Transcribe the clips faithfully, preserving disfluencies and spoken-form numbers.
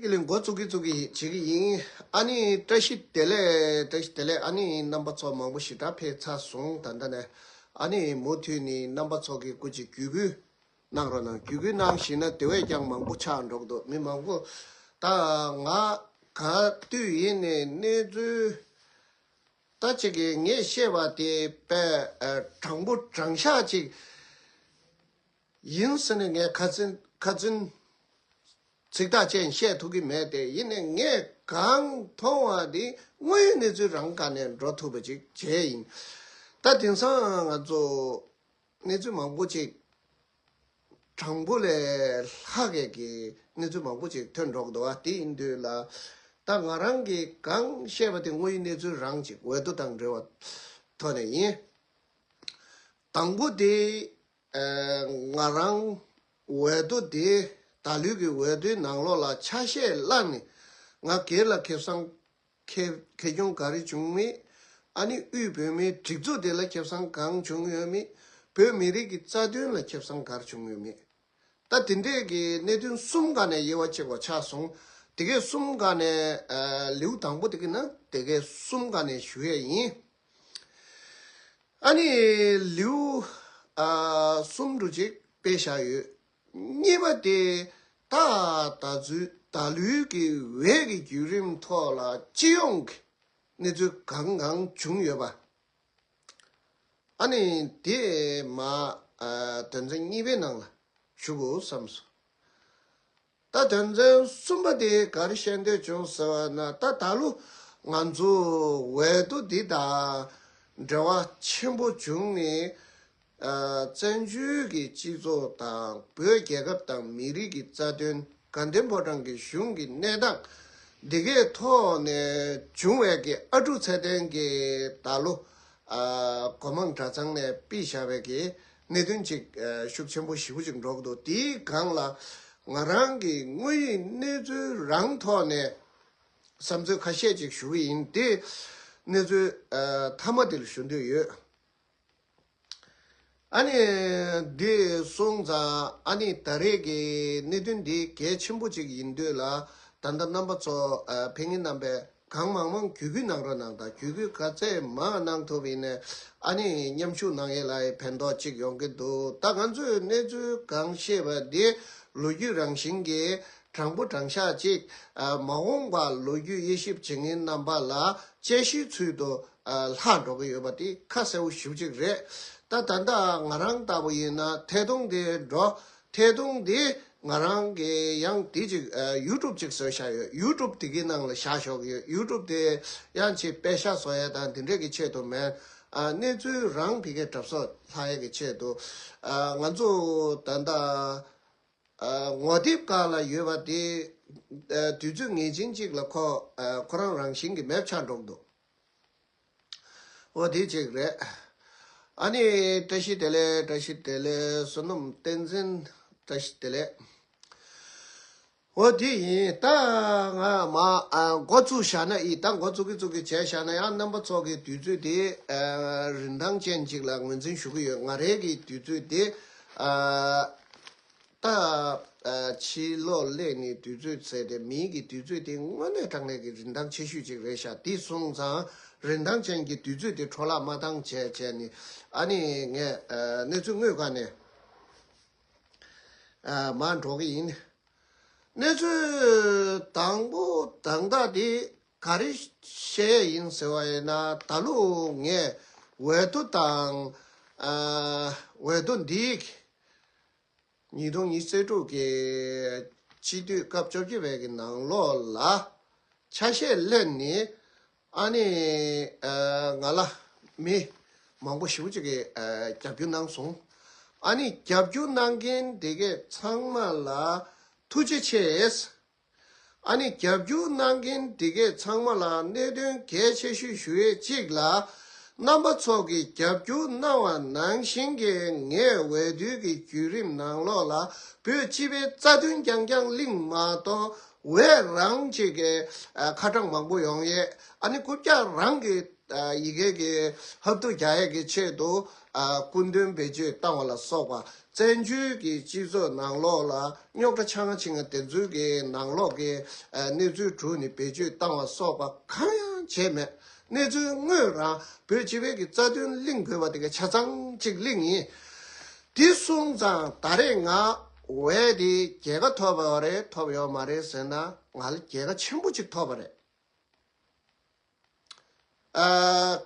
ཀི་ལི་འགོ་བཙུགས་ཀྱི་བཙུགས་ཀྱི་བྱེད་ཀྱི་ཡིན། ཨ་ནི་བཀྲ་ཤིས་བདེ་ལེགས། བཀྲ་ཤིས་བདེ་ལེགས། ཨ་ནི་རྣམ་པ་ཚོ་མང་པོ་ཞེ་དྲག་ཕེབས་ཚར་སོང་། ད་ལྟ་ནས་ཨ་ནི་མུ་མཐུད་ནས་རྣམ་པ་ཚོ་གིས་སྐུ་མཁྱེན་བརྒྱུད་སྐུལ་གནང་རོགས་གནང་། བརྒྱུད་སྐུལ་གནང་ཞིག་ན་དེ་བས་ཀྱང་མང་པོ་ཆགས་འགྲོ་གི་འདུག་མི་མང་པོ། ད་ང་ག་དུས་ཡིན་ནས་གནས་ཚུལ་ད་ཅིག་གིས་ངས་བཤད་པ་དེ་དཔེ་དྲང་པོ་དྲང་བཞག་ཅིག་ཡིན་ཟེར་ནས་ངས་ཁ་ཚིག་ཁ་ཚིག་ཚིག་ཐག་བཅད་བཤད་ཐུབ་ཀྱི་མེད་དེ། ཡིན་ནས་ངས་གང་མཐོང་བ་དེ་དངོས་ཡོད་གནས་ཚུལ་རང་སྒང་ནས་འགྲོ་ཐུབ་པ་ཅིག་བྱས་ཡིན། ད་དེང་སང་ང་ཚོ་གནས་ཚུལ་མང་པོ་ཅིག་དྲང་པོ་ལས་ལྷག་གས་ཀྱི་གནས་ཚུལ་མང་པོ་ཅིག་ཐོན་འགྲོ་གི་འདུག་བ། དེ་ཡིན་དུས་ལ་ད་ང་རང་གིས་གང་བཤད་པ་དེ་དངོས་ཡོད་གནས་ཚུལ་རང་ཅིག་འོས་བསྡུ་དང་འབྲེལ་བ་ཐོག་ནས་ཡིན། དང་པོ་དེ། ཨ། ང་རང་འོས་བསྡུ་དེ། ད་ལོའི་གི་འོས་བསྡུའི་ནང་ལོགས་ལ་ཆ་ཤས་བླངས་ནས་ང་སྒེར་ལ་ཁེ་བཟང་ཁེ་ཁེ་གྱོང་ག་རེ་བྱུང་མེད། ཨ་ནི་དབུས་བོད་མིའི་སྒྲིག་འཛུགས་དེ་ལ་ཁེ་བཟང་གང་བྱུང་ཡོད་མེད། བོད་མི་རིགས་ཀྱི་རྩ་དོན་ལ་ཁེ་བཟང་ག་རེ་བྱུང་ཡོད་མེད། ད་དེ་འདྲས་ཀྱི་གནད་དོན་གསུམ་སྒང་ནས་དབྱེ་བ་ཕྱེ་དགོས་ཆགས་སོང་། དེ་གའི་གསུམ་སྒང་ནས། ཨ། ལེའུ་དང་པོ་དེ་གི་ནང་དེ་གའི་གསུམ་སྒང་ནས་ཞུ་ཡས་ཡིན། ཨ་ནི་ལེའུ། ཨ། གསུམ་དུ་ཅིག་དཔེ་བཞག་ཡོད། གཉིས་པ་དེ་ད་ད་ཚོད་ད་ལོའི་གི་འོས་ཀྱི་བརྒྱུད་རིམ་ཐོག་ལ་སྤྱི་ཡོངས་ཀྱི་གནས་ཚུལ་གང་གང་བྱུང་ཡོད་པ། ཨ་ནི་དེ་མ། ཨ། དོན་ཚན་གཉིས་པའི་ནང་ལ་ཞུ་དགོས་བསམ་སོང་། ད་དོན་ཚན་གསུམ་པ་དེ་ག་རེ་བཤད་འདོད་བྱུང་ཟེར་བ་ན། ད་ད་ལོ་ང་ཚོ་འོས་བསྡུ་འདི་དང་འབྲེལ་བ་ཆེན་པོ་བྱུང་ནས། ཨ། བཙན་བྱོལ་གྱི་སྤྱི་ཚོགས་དང་བོད་རྒྱལ་ཁབ་དང་མི་རིགས་ཀྱི་རྩ་དོན། དགའ་ལྡན་ཕོ་བྲང་གི་གཞུང་གི་གནས་སྟངས་འདི་གའི་ཐོག་ནས་བྱུང་བའི་གི་ཨ་ཀྲུག་ཚེ་བརྟན་གྱིས་ད་ལོ། ཨ། སྒོ་མང་གྲྭ་ཚང་ནས་ཕུལ་བཞག་པའི་གི་གནད་དོན་ཅིག་ཨ། ཤུགས་ཆེན་པོ་ཞེ་པོ་ཅིག་འགྲོ་གི་འདུག་དེའི་སྒང་ལ་ང་རང་གི་དངོས་ཡོད་གནས་ཚུལ་རང་ཐོག་ནས་བསམ་ཚུལ་ཁ་ཤས་ཅིག་ཞུ་གི་ཡིན། དེ་གནས་ཚུལ། ཨ། མཐའ་མ་དེ་ལ་ཞུ་འདོད་ཡོད། ཨ་ནི་འདི་སོང་ཙང་། ཨ་ནི་ད་རེས་ཀྱི་གནད་དོན་འདི་གལ་ཆེན་པོ་ཅིག་ཡིན་དུས་ལ། ད་ལྟ་རྣམ་པ་ཚོ། ཨ། ཕེབས་མཁན་རྣམ་པས་གང་མང་མང་བརྒྱུད་སྐུལ་གནང་རོགས་གནང་དང་། བརྒྱུད་སྐུལ་ག་ཚད་མང་གནང་ཐུབ་ཡིན་ནས། ཨ་ནི་མཉམ་ཞུགས་གནང་ཡས་ལ་ཕན་ཐོགས་ཅིག་ཡོང་གི་འདུག་ད་ང་ཚོས་གནས་ཚུལ་གང་བཤད་པ་འདི་ལོ་རྒྱུས་རང་བཞིན་གྱི་དྲང་པོ་དྲང་བཞག་ཅིག་ཨ། མ་འོངས་པ་ལོ་རྒྱུས་དབྱེ་ཞིབ་བྱེད་མཁན་རྣམ་པ་ལ་དཔྱད་གཞིའི་ཚུལ་དུ། ཨ། ལྷག་འགྲོ་གི་ཡོད་པ་དེ་ཁ་གསལ་པོ་ཞེ་པོ་ཅིག་རེད། ད་ད་ལྟ་ང་རང་ལྟ་བུ་ཡིན་ན་ཐད་གཏོང་དེ་འགྲོ། ཐད་གཏོང་དེ་ང་རང་གི་ཡང་དེ་ཅིག་ཨ། ཡུ་ཊུབ་ཅིག་བཟོས་བཞག་ཡོད། ཡུ་ཊུབ་དེ་གི་ནང་ལ་བཞག་ཞོག་གི་ཡོད། ཡུ་ཊུབ་དེ་ཡང་ཅིག་པད་ཤག་བཟོ་ཡ་དང་དེ་འདྲས་ཀྱི་ཆེད་དུ་མིན། ཨ། གནས་ཚུལ་རང་ཕ་གིར་གྲབས་གསོག་ལྷག་ཡ་གི་ཆེད་དུ། ཨ། ང་ཚོ་ད་ལྟ། ཨ། ངོ་དེབ་སྒང་ལ་ཡོད་པ་དེ། ཨ། དུས་ཚོད་ངེས་ཅན་ཅིག་ལ་ཁོ། ཨ། ཁོ་རང་རང་བཞིན་གྱིས་མེད་པ་ཆགས་འགྲོ་གི་འདུག་འོ་དེ་གཅིག་རེད། ཨ་ནི་བཀྲ་ཤིས་བདེ་ལེགས། བཀྲ་ཤིས་བདེ་ལེགས། བསོད་ནམས་བསྟན་འཛིན། བཀྲ་ཤིས་བདེ་ལེགས། འོ་དེ་ཡིན། ད་ང་མ། ཨ། འགོ་བཙུགས་བཞག་ན་ཡིན། ད་འགོ་བཙུགས་ཀྱི་བཙུགས་ཀྱི་བྱས་བཞག་ན་ཡང་རྣམ་པ་ཚོ་གི་དུས་ཚོད་དེ། ཨ། རིན་ཐང་ཅན་ཅིག་ལ་ངོས་འཛིན་ཞུ་གི་ཡོད། ང་རའི་གི་དུས་ཚོད་དེ། ཨ། ད། ཨ། ཕྱི་ལོགས་སླེབས་ནས་དུས་ཚོད་ཟེར་ཏེ། མིའི་གི་དུས་ཚོད་དེ་དངོས་གནས་དྲང་གནས་ཀྱི་རིན་ཐང་ཆེ་ཤོས་ཅིག་རེད་ཤག་དེ་སོང་ཙང་རིན་ཐང་ཅན་གྱི་དུས་ཚོད་དེ་འཕྲོ་བརླག་མ་བཏང་བྱས་བྱས་ནས། ཨ་ནི་ངས། ཨ། གནས་ཚུལ་དངོས་སྒང་ནས། ཨ། མར་འགྲོ་གི་ཡིན། གནས་ཚུལ་དང་པོ་དང་ད་དེ་ག་རེ་བཤད་ཡིན་ཟེར་བ་ཡིན་ན། ད་ལོ་ངས་འོས་བསྡུ་དང་། ཨ། འོས་བསྡུ་འདི་ཉིས་སྟོང་ཉི་ཤུ་རྩ་དྲུག་གི་སྤྱི་འཐུས་སྐབས་བཅོ་བརྒྱད་པའི་གི་ནང་ལོགས་ལ་ཆ་ཤས་ལེན་ནས། ཨ་ནི། ཨ། ང་ལ་མི་མང་པོ་ཞེ་པོ་ཅིག་གིས། ཨ། རྒྱབ་སྐྱོར་གནང་སོང་། ཨ་ནི་རྒྱབ་སྐྱོར་གནང་མཁན་དེ་གས་ཚང་མ་ལ་ཐུགས་རྗེ་ཆེ། ཨ་ནི་རྒྱབ་སྐྱོར་གནང་མཁན་དེ་གས་ཚང་མ་ལ་གནད་དོན་གལ་ཆེ་ཤོས་ཞུ་ཡས་གཅིག་ལ། རྣམ་པ་ཚོ་གིས་རྒྱབ་སྐྱོར་གནང་བ་ནང་བཞིན་གྱི་ངས་འོས་བསྡུའི་གི་བརྒྱུད་རིམ་ནང་ལོགས་ལ་བོད་སྤྱི་པའི་རྩ་དོན་རྐྱང་རྐྱང་གླེང་མ་གཏོགས། འོས་རང་ཅིག་གི། ཨ། ཁ་གྲངས་མང་པོ་ཡོང་ཡས། ཨ་ནི་རྐུབ་བཀྱག་རང་གི། ཨ། ཡི་གེ་གི་ཧབ་ཐུབ་རྒྱག་ཡས་ཀྱི་ཆེད་དུ། ཨ། སྐུ་མདུན་བེད་སྤྱོད་བཏང་བ་ལ་སོགས་པ་ བཙན་བྱོལ་གྱི་སྤྱི་ཚོགས་ནང་ལོགས་ལ་རྙོག་དྲ་ཆང་ཆིང་དེ་ཚོའི་གི་ནང་ལོགས་ཀྱི་ཨ་གནས་ཚུལ་དྲུག་ནས་བེད་སྤྱོད་བཏང་བ་སོགས་པ་གང་ཡང་བྱས་མེད། གནས་ཚུལ་དངོས་རང་བོད་སྤྱི་པའི་གི་རྩ་དོན་གླེང་དགོས་པ་དེ་ག་ཆ་ཚང་གཅིག་གླེང་ཡིན། དེ་སོང་ཙང་ད་རེས་ང་འོས་དེ་རྒྱལ་ཁ་ཐོབ་པ་རེད་ཐོབ་ཡོད་མ་རེད་ཟེར་ན། ང་ལ་རྒྱལ་ཁ་ཆེན་པོ་གཅིག་ཐོབ་པ་རེད། ཨ་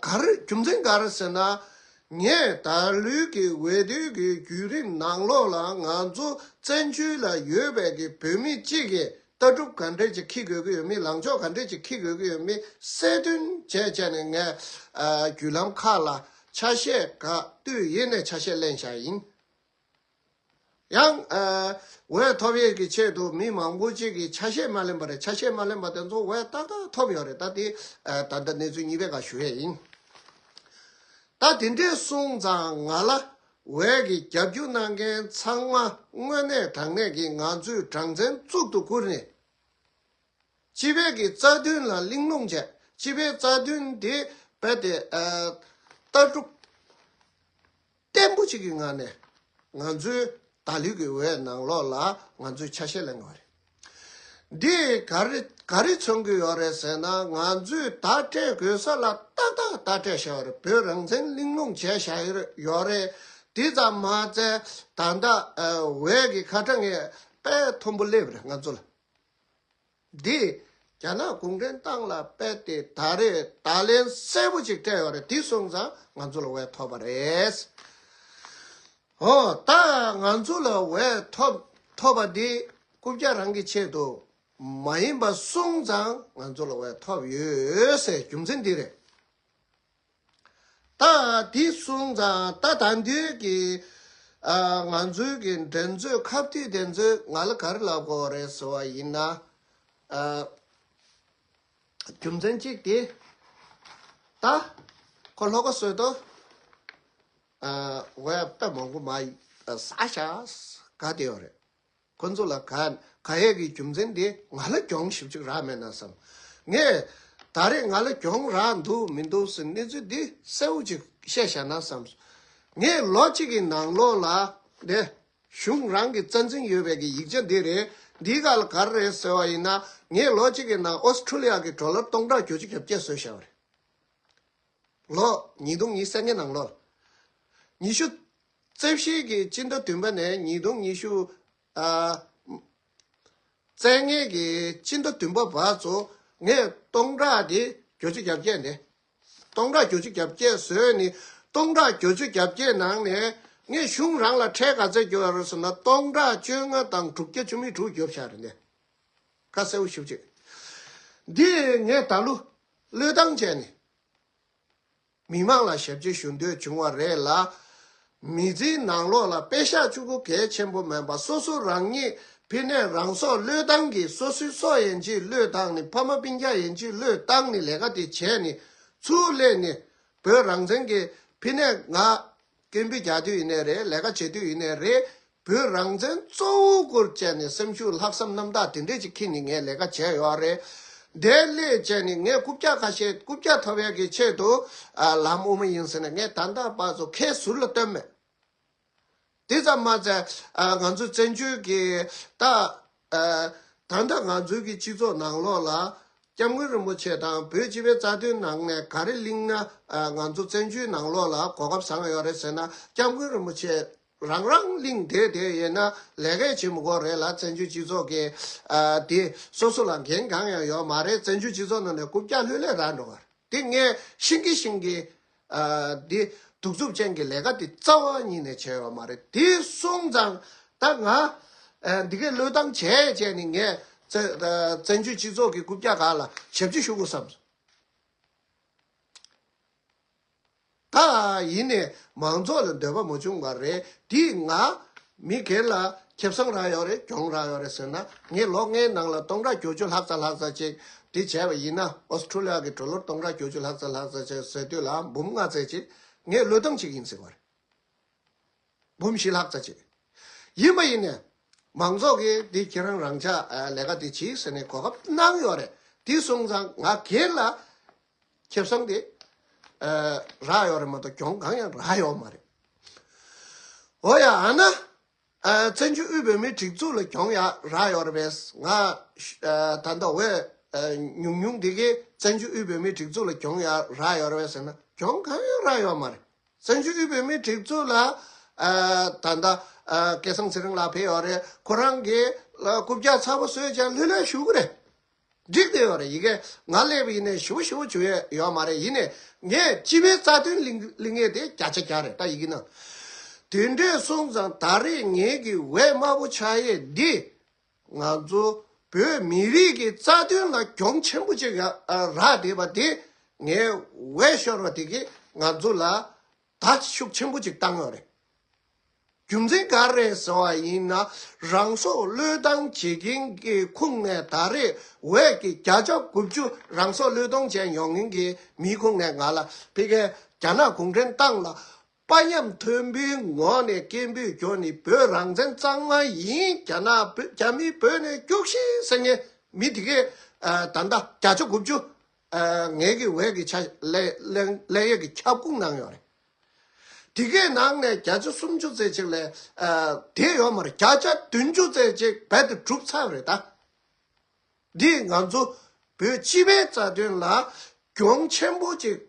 ག་རེ་རྒྱུ་མཚན་ག་རེ་ཟེར་ན། ངས་ད་ལོའི་གི་འོས་བསྡུའི་གི་བརྒྱུད་རིམ་ནང་ལོགས་ལ་ང་ཚོ་བཙན་བྱོལ་ལ་ཡོད་པའི་གི་བོད་མི་གཅིག་གིས་ལྟ་གྲུབ་ག་འདྲས་ཅིག་འཁྱེར་དགོས་ཀྱི་ཡོད་མེད། ལངས་ཕྱོགས་ག་འདྲས་ཅིག་འཁྱེར་དགོས་ཀྱི་ཡོད་མེད་གསལ་སྟོན་བྱས་བྱས་ནས་ངས་ཨ་བརྒྱུད་ལམ་ཁག་ལ་ཆ་ཤས་ག་དུས་ཡིན་ནས་ཆ་ཤས་ལེན་བཞག་ཡིན། ཡང་ཨ་འོས་ཐོབ་ཡས་ཀྱི་ཆེད་དུ་མི་མང་པོ་ཅིག་གིས་ཆ་ཤས་མ་ལེན་པ་རེད། ཆ་ཤས་མ་ལེན་པ་དེ་ཚོ་འོས་ཏག་ཏག་ཐོབ་ཡོད་རེད། ད་དེ་ཨ་ད་ལྟ་གནས་ཚུལ་གཉིས་པའི་སྐོར་ཞུ་ཡས་ཡིན། ད་དེ་འདྲས་སོང་ཙང་ང་ལ་འོས་ཀྱི་རྒྱབ་སྐྱོར་གནང་མཁན་ཚང་མ་དངོས་གནས་དྲང་གནས་ཀྱི་ང་ཚོས་དྲང་བཙན་གཙུག་ཏུ་བཀུར་ནས། སྤྱི་པའི་གི་རྩ་དོན་ལ་གླེང་སློང་བྱས། སྤྱི་པའི་རྩ་དོན་དེ་རྦད་དེ་ཨ་ལྟ་གྲུབ་བརྟན་པོ་ཅིག་གི་ངང་ནས་ང་ཚོའི་ད་ལོའི་གི་འོས་ནང་ལོགས་ལ་ང་ཚོས་ཆ་ཤས་ལེན་དགོས་རེད། འདི་ག་རེ་ག་རེ་མཚོན་གྱི་ཡོད་རེད་ཟེར་ན། ང་ཚོས་བརྡ་སྤྲད་དགོས་ས་ལ་ཏག་ཏག་བརྡ་སྤྲད་བཞག་ཡོད་རེད། བོད་རང་བཙན་གླེང་སློང་བྱས་བཞག་ཡོད་རེད། དེ་ཙམ་མ་ཟད་ད་ལྟ་ཨ་འོས་ཀྱི་ཁ་གྲངས་ངས་དཔེ་མཐོན་པོ་སླེབས་རེད་ང་ཚོ་ལ། འདི་རྒྱ་ནག་གུང་ཁྲན་ཏང་ལ་དཔེ་དེ་ད་རེས་བརྡ་ལན་གསལ་པོ་ཅིག་སྤྲད་ཡོད་རེད། དེ་སོང་ཙང་ང་ཚོ་ལ་འོས་ཐོབ་པ་རེད། འོ་ད་ང་ཚོ་ལ་འོས་ཐོབ་ཐོབ་པ་འདི་རྐུབ་བཀྱག་རང་གི་ཆེད་དུ་མ་ཡིན་པ་སོང་ཙང་ང་ཚོ་ལ་འོས་ཐོབ་ཡོད་ཟེར་རྒྱུ་མཚན་འདི་རེད། ད་དེ་སོང་ཙང་ད་ད་འདོད་ཀྱི་ཨ་ང་ཚོའི་གི་འགྲན་རྩོད་ཁ་གཏད་དེ་ཚོས་ང་ལ་ག་རེ་ལབ་དགོས་རེད་ཟེར་བ་ཡིན་ན། ཨ་རྒྱུ་མཚན་གཅིག་དེ་ད་ཁོ་ལྷོ་ཁ་བཟོས་ཏོ། ཨ་འོས་དཔེ་མང་པོ་མ་ཟ་ཤ་ག་དེ་ཡོད་རེད། ཁོ་ཚོ་ལ་ག་ག་ཡས་ཀྱི་རྒྱུ་མཚན་དེ་ང་ལ་གྱོང་ཞིབ་ཅིག་རག་མེད་ན་བསམ། ངས་ད་རེས་ང་ལ་གྱོང་རག་འདུག་མི་འདུག་ཟེར་གནས་ཚུལ་འདི་གསལ་བོ་ཅིག་བཤད་བཞག་ན་བསམ། ངས་ལོ་གཅིག་གི་ནང་ལོགས་ལ་དེ་གཞུང་རང་གི་རྩ་འཛིན་ཡོད་པའི་གི་ཡིག་ཆ་འདི་རེད། འདིའི་སྒང་ལ་ག་རེ་རེད་ཟེར་བ་ཡིན་ན། ངས་ལོ་གཅིག་གི་ནང་ཨོ་སི་ཁྲུ་ལི་ཡ་གི་ཌོ་ལར་སྟོང་ཕྲག་བརྒྱད་ཅུ་གྱ་བརྒྱད་བཟོས་བཞག་པ་རེད། ལོ་ཉིས་སྟོང་ཉི་ཤུ་རྩ་ལྔའི་ནང་ལོགས་ལ། ཉི་ཤུ་རྩ་བཞི་གི་སྤྱི་ཟླ་བདུན་པ་ནས་ཉིས་སྟོང་ཉི་ཤུ་ཨ་རྩ་ལྔའི་གི་སྤྱི་ཟླ་བདུན་པ་བར་ཚོ་ངས་སྟོང་ཕྲག་དེ་བརྒྱད་ཅུ་གྱ་བརྒྱད་འདི། སྟོང་ཕྲག་བརྒྱད་ཅུ་གྱ་བརྒྱད་བཟོས་ནི། སྟོང་ཕྲག་བརྒྱད་ཅུ་གྱ་བརྒྱད་ནང་ནས་ངས་གཞུང་རང་ལ་ཁྲལ་ག་ཚད་བརྒྱབ་ཡོད་རེད་ཟེར་ན། སྟོང་ཕྲག་བཅོ་ལྔ་དང་དྲུག་བརྒྱ་བཅུ་མེད་དྲུག་བརྒྱབ་བཞག་རེད་འདི། ཁ་གསལ་པོ་ཞུ་ཅིག་འདི་ངས་ད་ལོ་བློས་བཏང་བྱས་ནས། མི་མང་ལ་ཞབས་ཕྱི་ཞུ་འདོད་བྱུང་བ་རེད་ལ། མི་ཚེའི་ནང་ལོགས་ལ་པེ་ཤག་གཅིག་པོ་གལ་ཆེན་པོ་མིན་པ། སོ་སོ་རང་ཉིད་ཕི་ནས་རང་སྲོག་བློས་བཏང་གིས། སོ་སོའི་སྲོག་ཡན་ཆད་བློས་བཏང་ནས། ཕ་མ་སྤུན་ཀྱག་ཡན་ཆད་བློས་བཏང་ནས་ལས་ཀ་དེ་བྱས་ནས། ཚུར་སླེབས་ནས་བོད་རང་བཙན་གྱི་ཕི་ནས་ང་སྐད་འབོད་རྒྱག་དུས་ཡིན་ནའི་རེད། ལས་ཀ་བྱེད་དུས་ཡིན་ནའི་རེད། བོད་རང་བཙན་གཙོ་བོ་སྐོར་བྱས་ནས་སེམས་ཤུགས་ལྷག་བསམ་རྣམ་དག་དེ་འདྲས་ཅིག་འཁྱེར་ནས་ངས་ལས་ཀ་བྱས་ཡོད་རེད། དེ་སླེབས་བྱས་ནས་ངས་རྐུབ་བཀྱག་ཁ་ཤས་རྐུབ་བཀྱག་ཐོབ་ཡག་གི་ཆེད་དུ་ཨ་ལམ་དབུ་མ་ཡིན་ཟེར་ནས་ངས་ད་ལྟ་བར་དུ་ཁའི་ཟུར་ལ་བཏོན་མེད། དེ་ཙམ་མ་ཟད་ཨ་ང་ཚོ་བཙན་བྱོལ་གྱི་ད་ཨ་ད་ལྟ་ང་ཚོའི་གི་སྤྱི་ཚོགས་ནང་ལོགས་ལ་སྐྱབས་མགོན་རིན་པོ་ཆེ་དང་བོད་སྤྱི་པའི་རྩ་དོན་ནང་ནས་ག་རེ་གླེང་ན། ཨ་ང་ཚོ་བཙན་བྱོལ་ནང་ལོགས་ལ་གོ་སྐབས་བཟང་ཡོད་རེད་ཟེར་ན། སྐྱབས་མགོན་རིན་པོ་ཆེ་རང་རང་གླེང་བསྡད་བསྡད་ཡོད་ན་ལས་ཀ་བྱེད་མི་དགོས་རེད་ལ། བཙན་བྱོལ་སྤྱི་ཚོགས་ཀྱི་ཨ་དེ་སོ་སོ་ལ་འགན་གང་ཡང་ཡོད་མ་རེད། བཙན་བྱོལ་སྤྱི་ཚོགས་ནང་ནས་རྐུབ་བཀྱག་ལྷོད་ལྷོད་རག་འགྲོ་བ་རེད། དེ་ངས་ཤེས་ཀྱི་ཤེས་ཀྱི་ཨ་དེ་གདུག་རྩུབ་ཅན་གྱི་ལས་ཀ་དེ་རྩ་བ་ཉིད་ནས་བྱས་ཡོད་མ་རེད། དེ་སོང་ཙང་ད་ང་ཨ་འདི་གའི་བློས་བཏང་བྱས་བྱས་ནས་ངས་བཙན་ཨ་བཙན་བྱོལ་སྤྱི་ཚོགས་ཀྱི་རྐུབ་བཀྱག་སྒང་ལ་ཞབས་ཕྱི་ཞུ་དགོས་བསམ་སོང་། ད་ཡིན་ནས་མང་ཚོགས་ལ་འདོད་པ་མ་བྱུང་བ་རེད། དེ་ང་མི་སྒེར་ལ་ཁེ་བཟང་རག་ཡོད་རེད། གྱོང་རག་ཡོད་རེད་ཟེར་ན། ངས་ལོ་ལྔའི་ནང་ལ་སྟོང་ཕྲག་བརྒྱད་ཅུ་ལྷག་ཙམ་ལྷག་ཙམ་ཅིག་དེ་བྱས་པ་ཡིན་ན། ཨོ་སི་ཁྲུ་ལི་ཡ་གི་ཌོ་ལར་སྟོང་ཕྲག་བརྒྱད་ཅུ་ལྷག་ཙམ་ལྷག་ཙམ་ཅིག་ཟེར་དུས་ལ་འབུམ་ལྔ་ཙམ་ཅིག་ངས་བློས་བཏང་བྱེད་ཀྱི་ཡིན་ཟེར་བ་རེད། འབུམ་བཞི་ལྷག་ཙམ་ཅིག་ཡིན་པ་ཡིན་ནས་མང་ཚོགས་ཀྱིས་འདི་ཁྱེད་རང་རང་འཇགས་ལས་ཀ་འདི་བྱེད་ཟེར་ནས་གོ་སྐབས་གནང་ཡོད་རེད། དེ་སོང་ཙང་ང་སྒེར་ལ་ཁེ་བཟང་དེ་ཨ་རག་ཡོད་རེད་མ་གཏོགས་གྱོང་གང་ཡང་རག་ཡོད་མ་རེད། འོ་ཡ། ཨ་ན་ ཨ། བཙན་བྱོལ་དབུས་བོད་མིའི་སྒྲིག་འཛུགས་ལ་གྱོང་ཡ་རག་ཡོད་རེད་པས། ང་ཨ་ད་ལྟ་འོས་ཨ་ཉུང་ཉུང་འདི་གས་བཙན་བྱོལ་དབུས་བོད་མིའི་སྒྲིག་འཛུགས་ལ་གྱོང་ཡ་རག་ཡོད་རེད་པས་ཟེར་ན། གྱོང་གང་ཡང་རག་ཡོད་མ་རེད། བཙན་བྱོལ་དབུས་བོད་མིའི་སྒྲིག་འཛུགས་ལ་ཨ་ད་ལྟ་ཨ་སྐལ་བཟང་ཚེ་རིང་ལགས་ཕེབས་ཡོད་རེད། ཁོ་རང་གིས་ལ་རྐུབ་བཀྱག་ཚ་པོ་བཟོས་ཀྱང་ལྷོད་ལྷོད་བཞུགས་གི་རེད། འགྲིག་བསྡད་ཡོད་རེད། ཡི་གེ་ང་སླེབས་ཡིན་ནའི་ཞུ་བ་ཞུ་བ་བྱུང་ཡོད་ཡོད་མ་རེད། ཡིན་ནའི་ངས་སྤྱི་པའི་རྩ་དོན་གླེང་གླེང་ཡས་དེ་བརྒྱ་ཆ་བརྒྱ་རེད། ད་ཡི་གེ་ནང་དེ་འདྲས་སོང་ཙང་ད་རེས་ངེད་ཀྱི་འོས་དམའ་པོ་ཆགས་ཡས་འདི་ང་ཚོ་བོད་མི་རིགས་ཀྱི་རྩ་དོན་ལ་གྱོང་ཆེན་པོ་ཅིག་ཡ་ཨ་རག་བསྡད་པ་དེ། ངའི་འོས་ཤོར་བ་དེ་གིས་ང་ཚོ་ལ་ད་ཤུགས་ཆེན་པོ་ཅིག་བཏང་ཡོད་རེད། རྒྱུ་མཚན་ག་རེ་ཟེར་བ་ཡིན་ན། རང་སྲོག་བློས་བཏང་བྱེད་མཁན་གྱི་ཁོངས་ནས་ད་རེས་འོས་ཀྱི་བརྒྱ་ཆ་དགུ་བཅུ་རང་སྲོག་བློས་གཏོང་བྱས་ཡོང་མཁན་གྱི་མིའི་ཁོངས་ནས་ང་ལ་ཕ་གིའི་རྒྱ་ནག་གུང་ཁྲན་ཏང་ལ་དཔའ་ཉམས་མཐོན་པོའི་ངོགས་ནས་སྐད་འབོད་རྒྱོབ་ནས། བོད་རང་བཙན་གཙང་མ་ཡིན། རྒྱ་ནག་བོད་རྒྱ་མི་བོད་ནས་རྒྱུགས་ཤིག་ཟེར་མཁན་མི་དེ་གས་ཨ་ད་ལྟ་བརྒྱ་ཆ་དགུ་བཅུ་ཨ་ངེད་ཀྱི་འོས་ཀྱི་ཆ་ལས་ལས་ལས་ཡས་ཀྱི་ཁྱབ་ཁོངས་གནང་ཡོད་རེད། དེ་གའི་ནང་ནས་བརྒྱ་ཆ་སུམ་ཅུ་ཙམ་ཅིག་ལས་ཨ་དེ་ཡོད་མ་རེད། བརྒྱ་ཆ་བདུན་ཅུ་ཙམ་ཅིག་རྦད་དེ་གྲུབ་ཚར་བ་རེད་ད། འདིས་ང་ཚོ་བོད་སྤྱི་པའི་རྩ་དོན་ལ་གྱོང་ཆེན་པོ་ཅིག་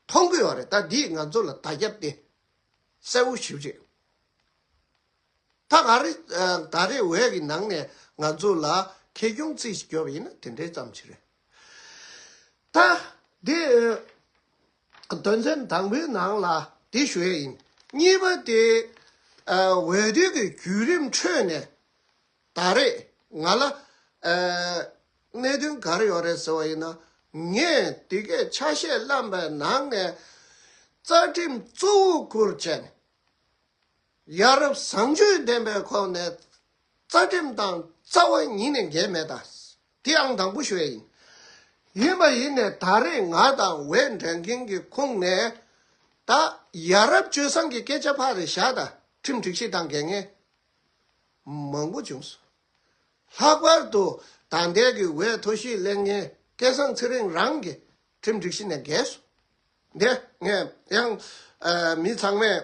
མཐོང་གི་ཡོད་རེད། ད་འདིས་ང་ཚོ་ལ་བརྡ་ཁྱབ་དེ་གསལ་བོ་ཞེ་པོ་ཅིག་ད་ག་རེ་ཨ་ད་རེས་འོས་ཀྱི་ནང་ནས་ང་ཚོ་ལ་ཁེ་གྱོང་རྩིས་ཤིག་རྒྱོབ་པ་ཡིན་ན་དེ་འདྲའི་ཙམ་ཞིག་རེད། ད་འདི་ཨ་དོན་ཚན་དང་པོའི་ནང་ལ་འདི་ཞུ་ཡས་ཡིན། གཉིས་པ་དེ་ཨ་འོས་བསྡུ་གི་བརྒྱུད་རིམ་ཁྲོད་ནས་ད་རེས་ང་ལ་ཨ་གནད་དོན་ག་རེ་ཡོད་རེད་ཟེར་བ་ཡིན་ན། ངས་འདི་གའི་ཆ་ཤས་བླངས་པའི་ནང་ནས་རྩ་ཁྲིམས་གཙོ་བོ་བཀུར་བྱས་ནས། ཡ་རབས་བཟང་སྤྱོད་ལྡན་པའི་ཁོངས་ནས་རྩ་ཁྲིམས་དང་རྩ་བ་ཉིད་ནས་འགལ་མེད་ད། དེ་ཨང་དང་པོ་ཞུ་ཡས་ཡིན། ཡིན་པ་ཡིན་ནས་ད་རེས་ང་དང་འོས་འགྲན་མཁན་གྱི་ཁོངས་ནས་ད་ཡ་རབས་སྤྱོད་བཟང་གི་སྐད་ཆ་ཕར་རེ་བཞག་ད། ཁྲིམས་སྒྲིག་གཞི་དང་འགལ་མཁན་མང་པོ་བྱུང་སོང་། ལྷག་པར་དུ་ད་ལྟའི་གི་འོས་ཐོ་གཞི་ལེན་མཁན་སྐལ་བཟང་ཚེ་རིང་རང་གིས་ཁྲིམས་སྒྲིག་གཞི་ནས་འགལ་སོང་། འདི་ངས་ཡང་ཨ་མི་ཚང་མས་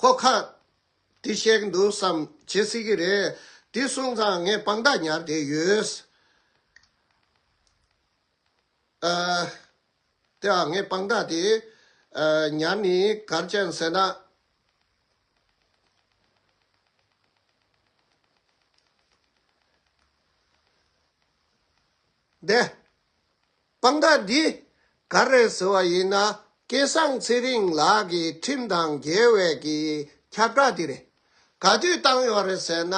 ཁོ་ཁ་འདི་བཤད་ཀྱི་འདུག་བསམ་བྱེད་སྲིད་ཀྱི་རེད། འདི་སོང་ཙང་ངས་དཔང་རྟགས་ཉར་བསྡད་ཡོད། ཨ་དེ་ཨ་ངས་དཔང་རྟགས་དེ་ཨ་ཉར་ནི་ག་རེ་བྱས་ཟེར་ན། འདི་དཔང་རྟགས་འདི་ག་རེ་ཟེར་བ་ཡིན་ན། སྐལ་བཟང་ཚེ་རིང་ལགས་ཀྱི་ཁྲིམས་དང་འགལ་བའི་གི་ཁྱབ་བསྒྲགས་འདི་རེད། ག་དུས་བཏང་ཡོད་རེད་ཟེར་ན།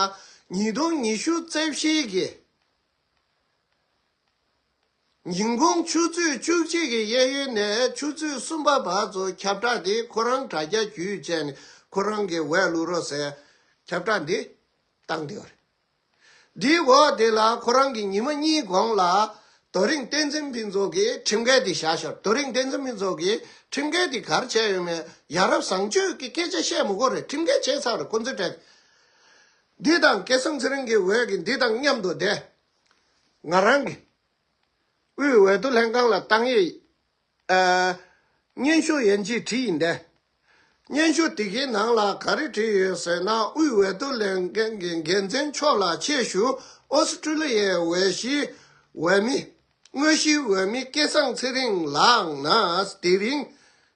ཉིས་སྟོང་ཉི་ཤུ་རྩ་བཞི་གི་ཉིན་གུང་ཆུ་ཚོད་བཅུ་གཅིག་གི་གཡས་གཡོན་ནས་ཆུ་ཚོད་གསུམ་པ་བར་དུ་ཁྱབ་བསྒྲགས་འདི་ཁོ་རང་དྲ་རྒྱ་བརྒྱུད་བྱས་ནས་ཁོ་རང་གི་འོས་བླུག་རོགས་ཟེར་ཁྱབ་བསྒྲགས་འདི་བཏང་བསྡད་ཡོད་རེད། འདིའི་འོག་དེ་ལ་ཁོ་རང་གིས་ཉི་མ་གཉིས་གོང་ལ་རྡོ་རིང་བསྟན་འཛིན་ཕུན་ཚོགས་ཀྱིས་ཁྲིམས་འགལ་འདི་བཞག་ཤོར། རྡོ་རིང་བསྟན་འཛིན་ཕུན་ཚོགས་ཀྱིས་ཁྲིམས་འགལ་འདི་ག་རེ་བྱས་ཡོད་མེད། ཡ་རབས་བཟང་སྤྱོད་ཀྱི་སྐད་ཆ་བཤད་མི་དགོས་རེད། ཁྲིམས་འགལ་བྱས་ཚར་རེད། ཁོ་ཚོའི་གྲས་འདི་དང་སྐལ་བཟང་ཚེ་རིང་གི་འོས་ཀྱི་འདི་དང་མཉམ་དུ་བསྡད། ང་རང་གིས་དབུས་འོས་བསྡུ་ལྷན་ཁང་ལ་བཏང་ཡིག་ཨ་སྙན་ཞུ་ཡན་ཆད་བྲིས་ཡིན་ཏེ། སྙན་ཞུ་དེ་གའི་ནང་ལ་ག་རེ་བྲིས་ཡོད་ཟེར་ན། དབུས་འོས་བསྡུ་ལྷན་ཁང་གི་འགན་འཛིན་མཆོག་ལ་ཆེད་ཞུ་ཨོ་སི་ཀྲུ་ལི་ཡའི་འོས་གཞིའི་འོས་མི། དངོས་གཞིའི་འོས་མི་སྐལ་བཟང་ཚེ་རིང་ལགས་ནས་དེ་རིང་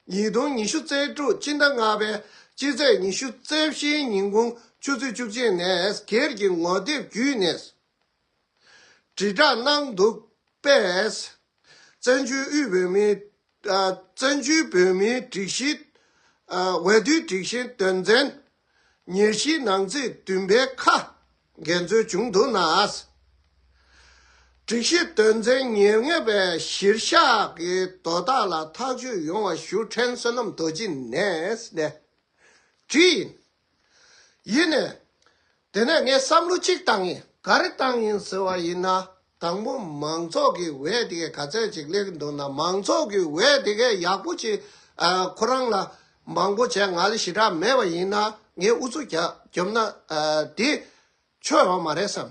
ཉིས་སྟོང་ཉི་ཤུ་རྩ་དྲུག་སྤྱི་ཟླ་ལྔ་པའི་སྤྱི་ཚེས་ཉི་ཤུ་རྩ་བཞིའི་ཉིན་གུང་ཆུ་ཚོད་བཅུ་གཅིག་ནས་སྒེར་གྱི་ངོ་དེབ་བརྒྱུད་ནས། དྲིལ་བསྒྲགས་གནང་འདུག་པས། བཙན་བྱོལ་དབུས་བོད་མིའི་ཨ་བཙན་བྱོལ་བོད་མིའི་སྒྲིག་གཞི་ཨ་འོས་བསྡུའི་སྒྲིག་གཞིའི་དོན་ཚན་ཉེར་བཞིའི་ནང་ཚིག་བདུན་པའི་ཁ་འགལ་འཛོལ་བྱུང་འདུག་ན། སྒྲིག་གཞི་དོན་ཚན་ཉེར་ལྔ་པའི་གཞིར་བཞག་གི་དོ་བདག་ལ་ཐག་གཅོད་ཡོང་བ་ཞུ། ཕྲན་བསོད་ནམས་རྡོ་རྗེ་ནས་ནས། བྲིས་ཡིན། ཡིན་ནས། དེ་ནས་ངས་བསམ་བློ་གཅིག་བཏང་ཡིན། ག་རེ་བཏང་ཡིན་ཟེར་བ་ཡིན་ན། དང་པོ་མང་ཚོགས་ཀྱི་འོས་དེ་གས་ག་ཚད་ཅིག་སླེབས་ཀྱི་འདུག་ན། མང་ཚོགས་ཀྱི་འོས་དེ་གས་ཡག་པོ་ཅིག་ཨ་ཁོ་རང་ལ་མང་པོ་བྱས་ང་ལ་ཞེ་དྲག་མེད་པ་ཡིན་ན། ངས་ཨུ་ཚུགས་རྒྱབ་རྒྱོབ་ན་ཨ་དེ་ཆོ་ཡོང་མ་རེད་བསམ།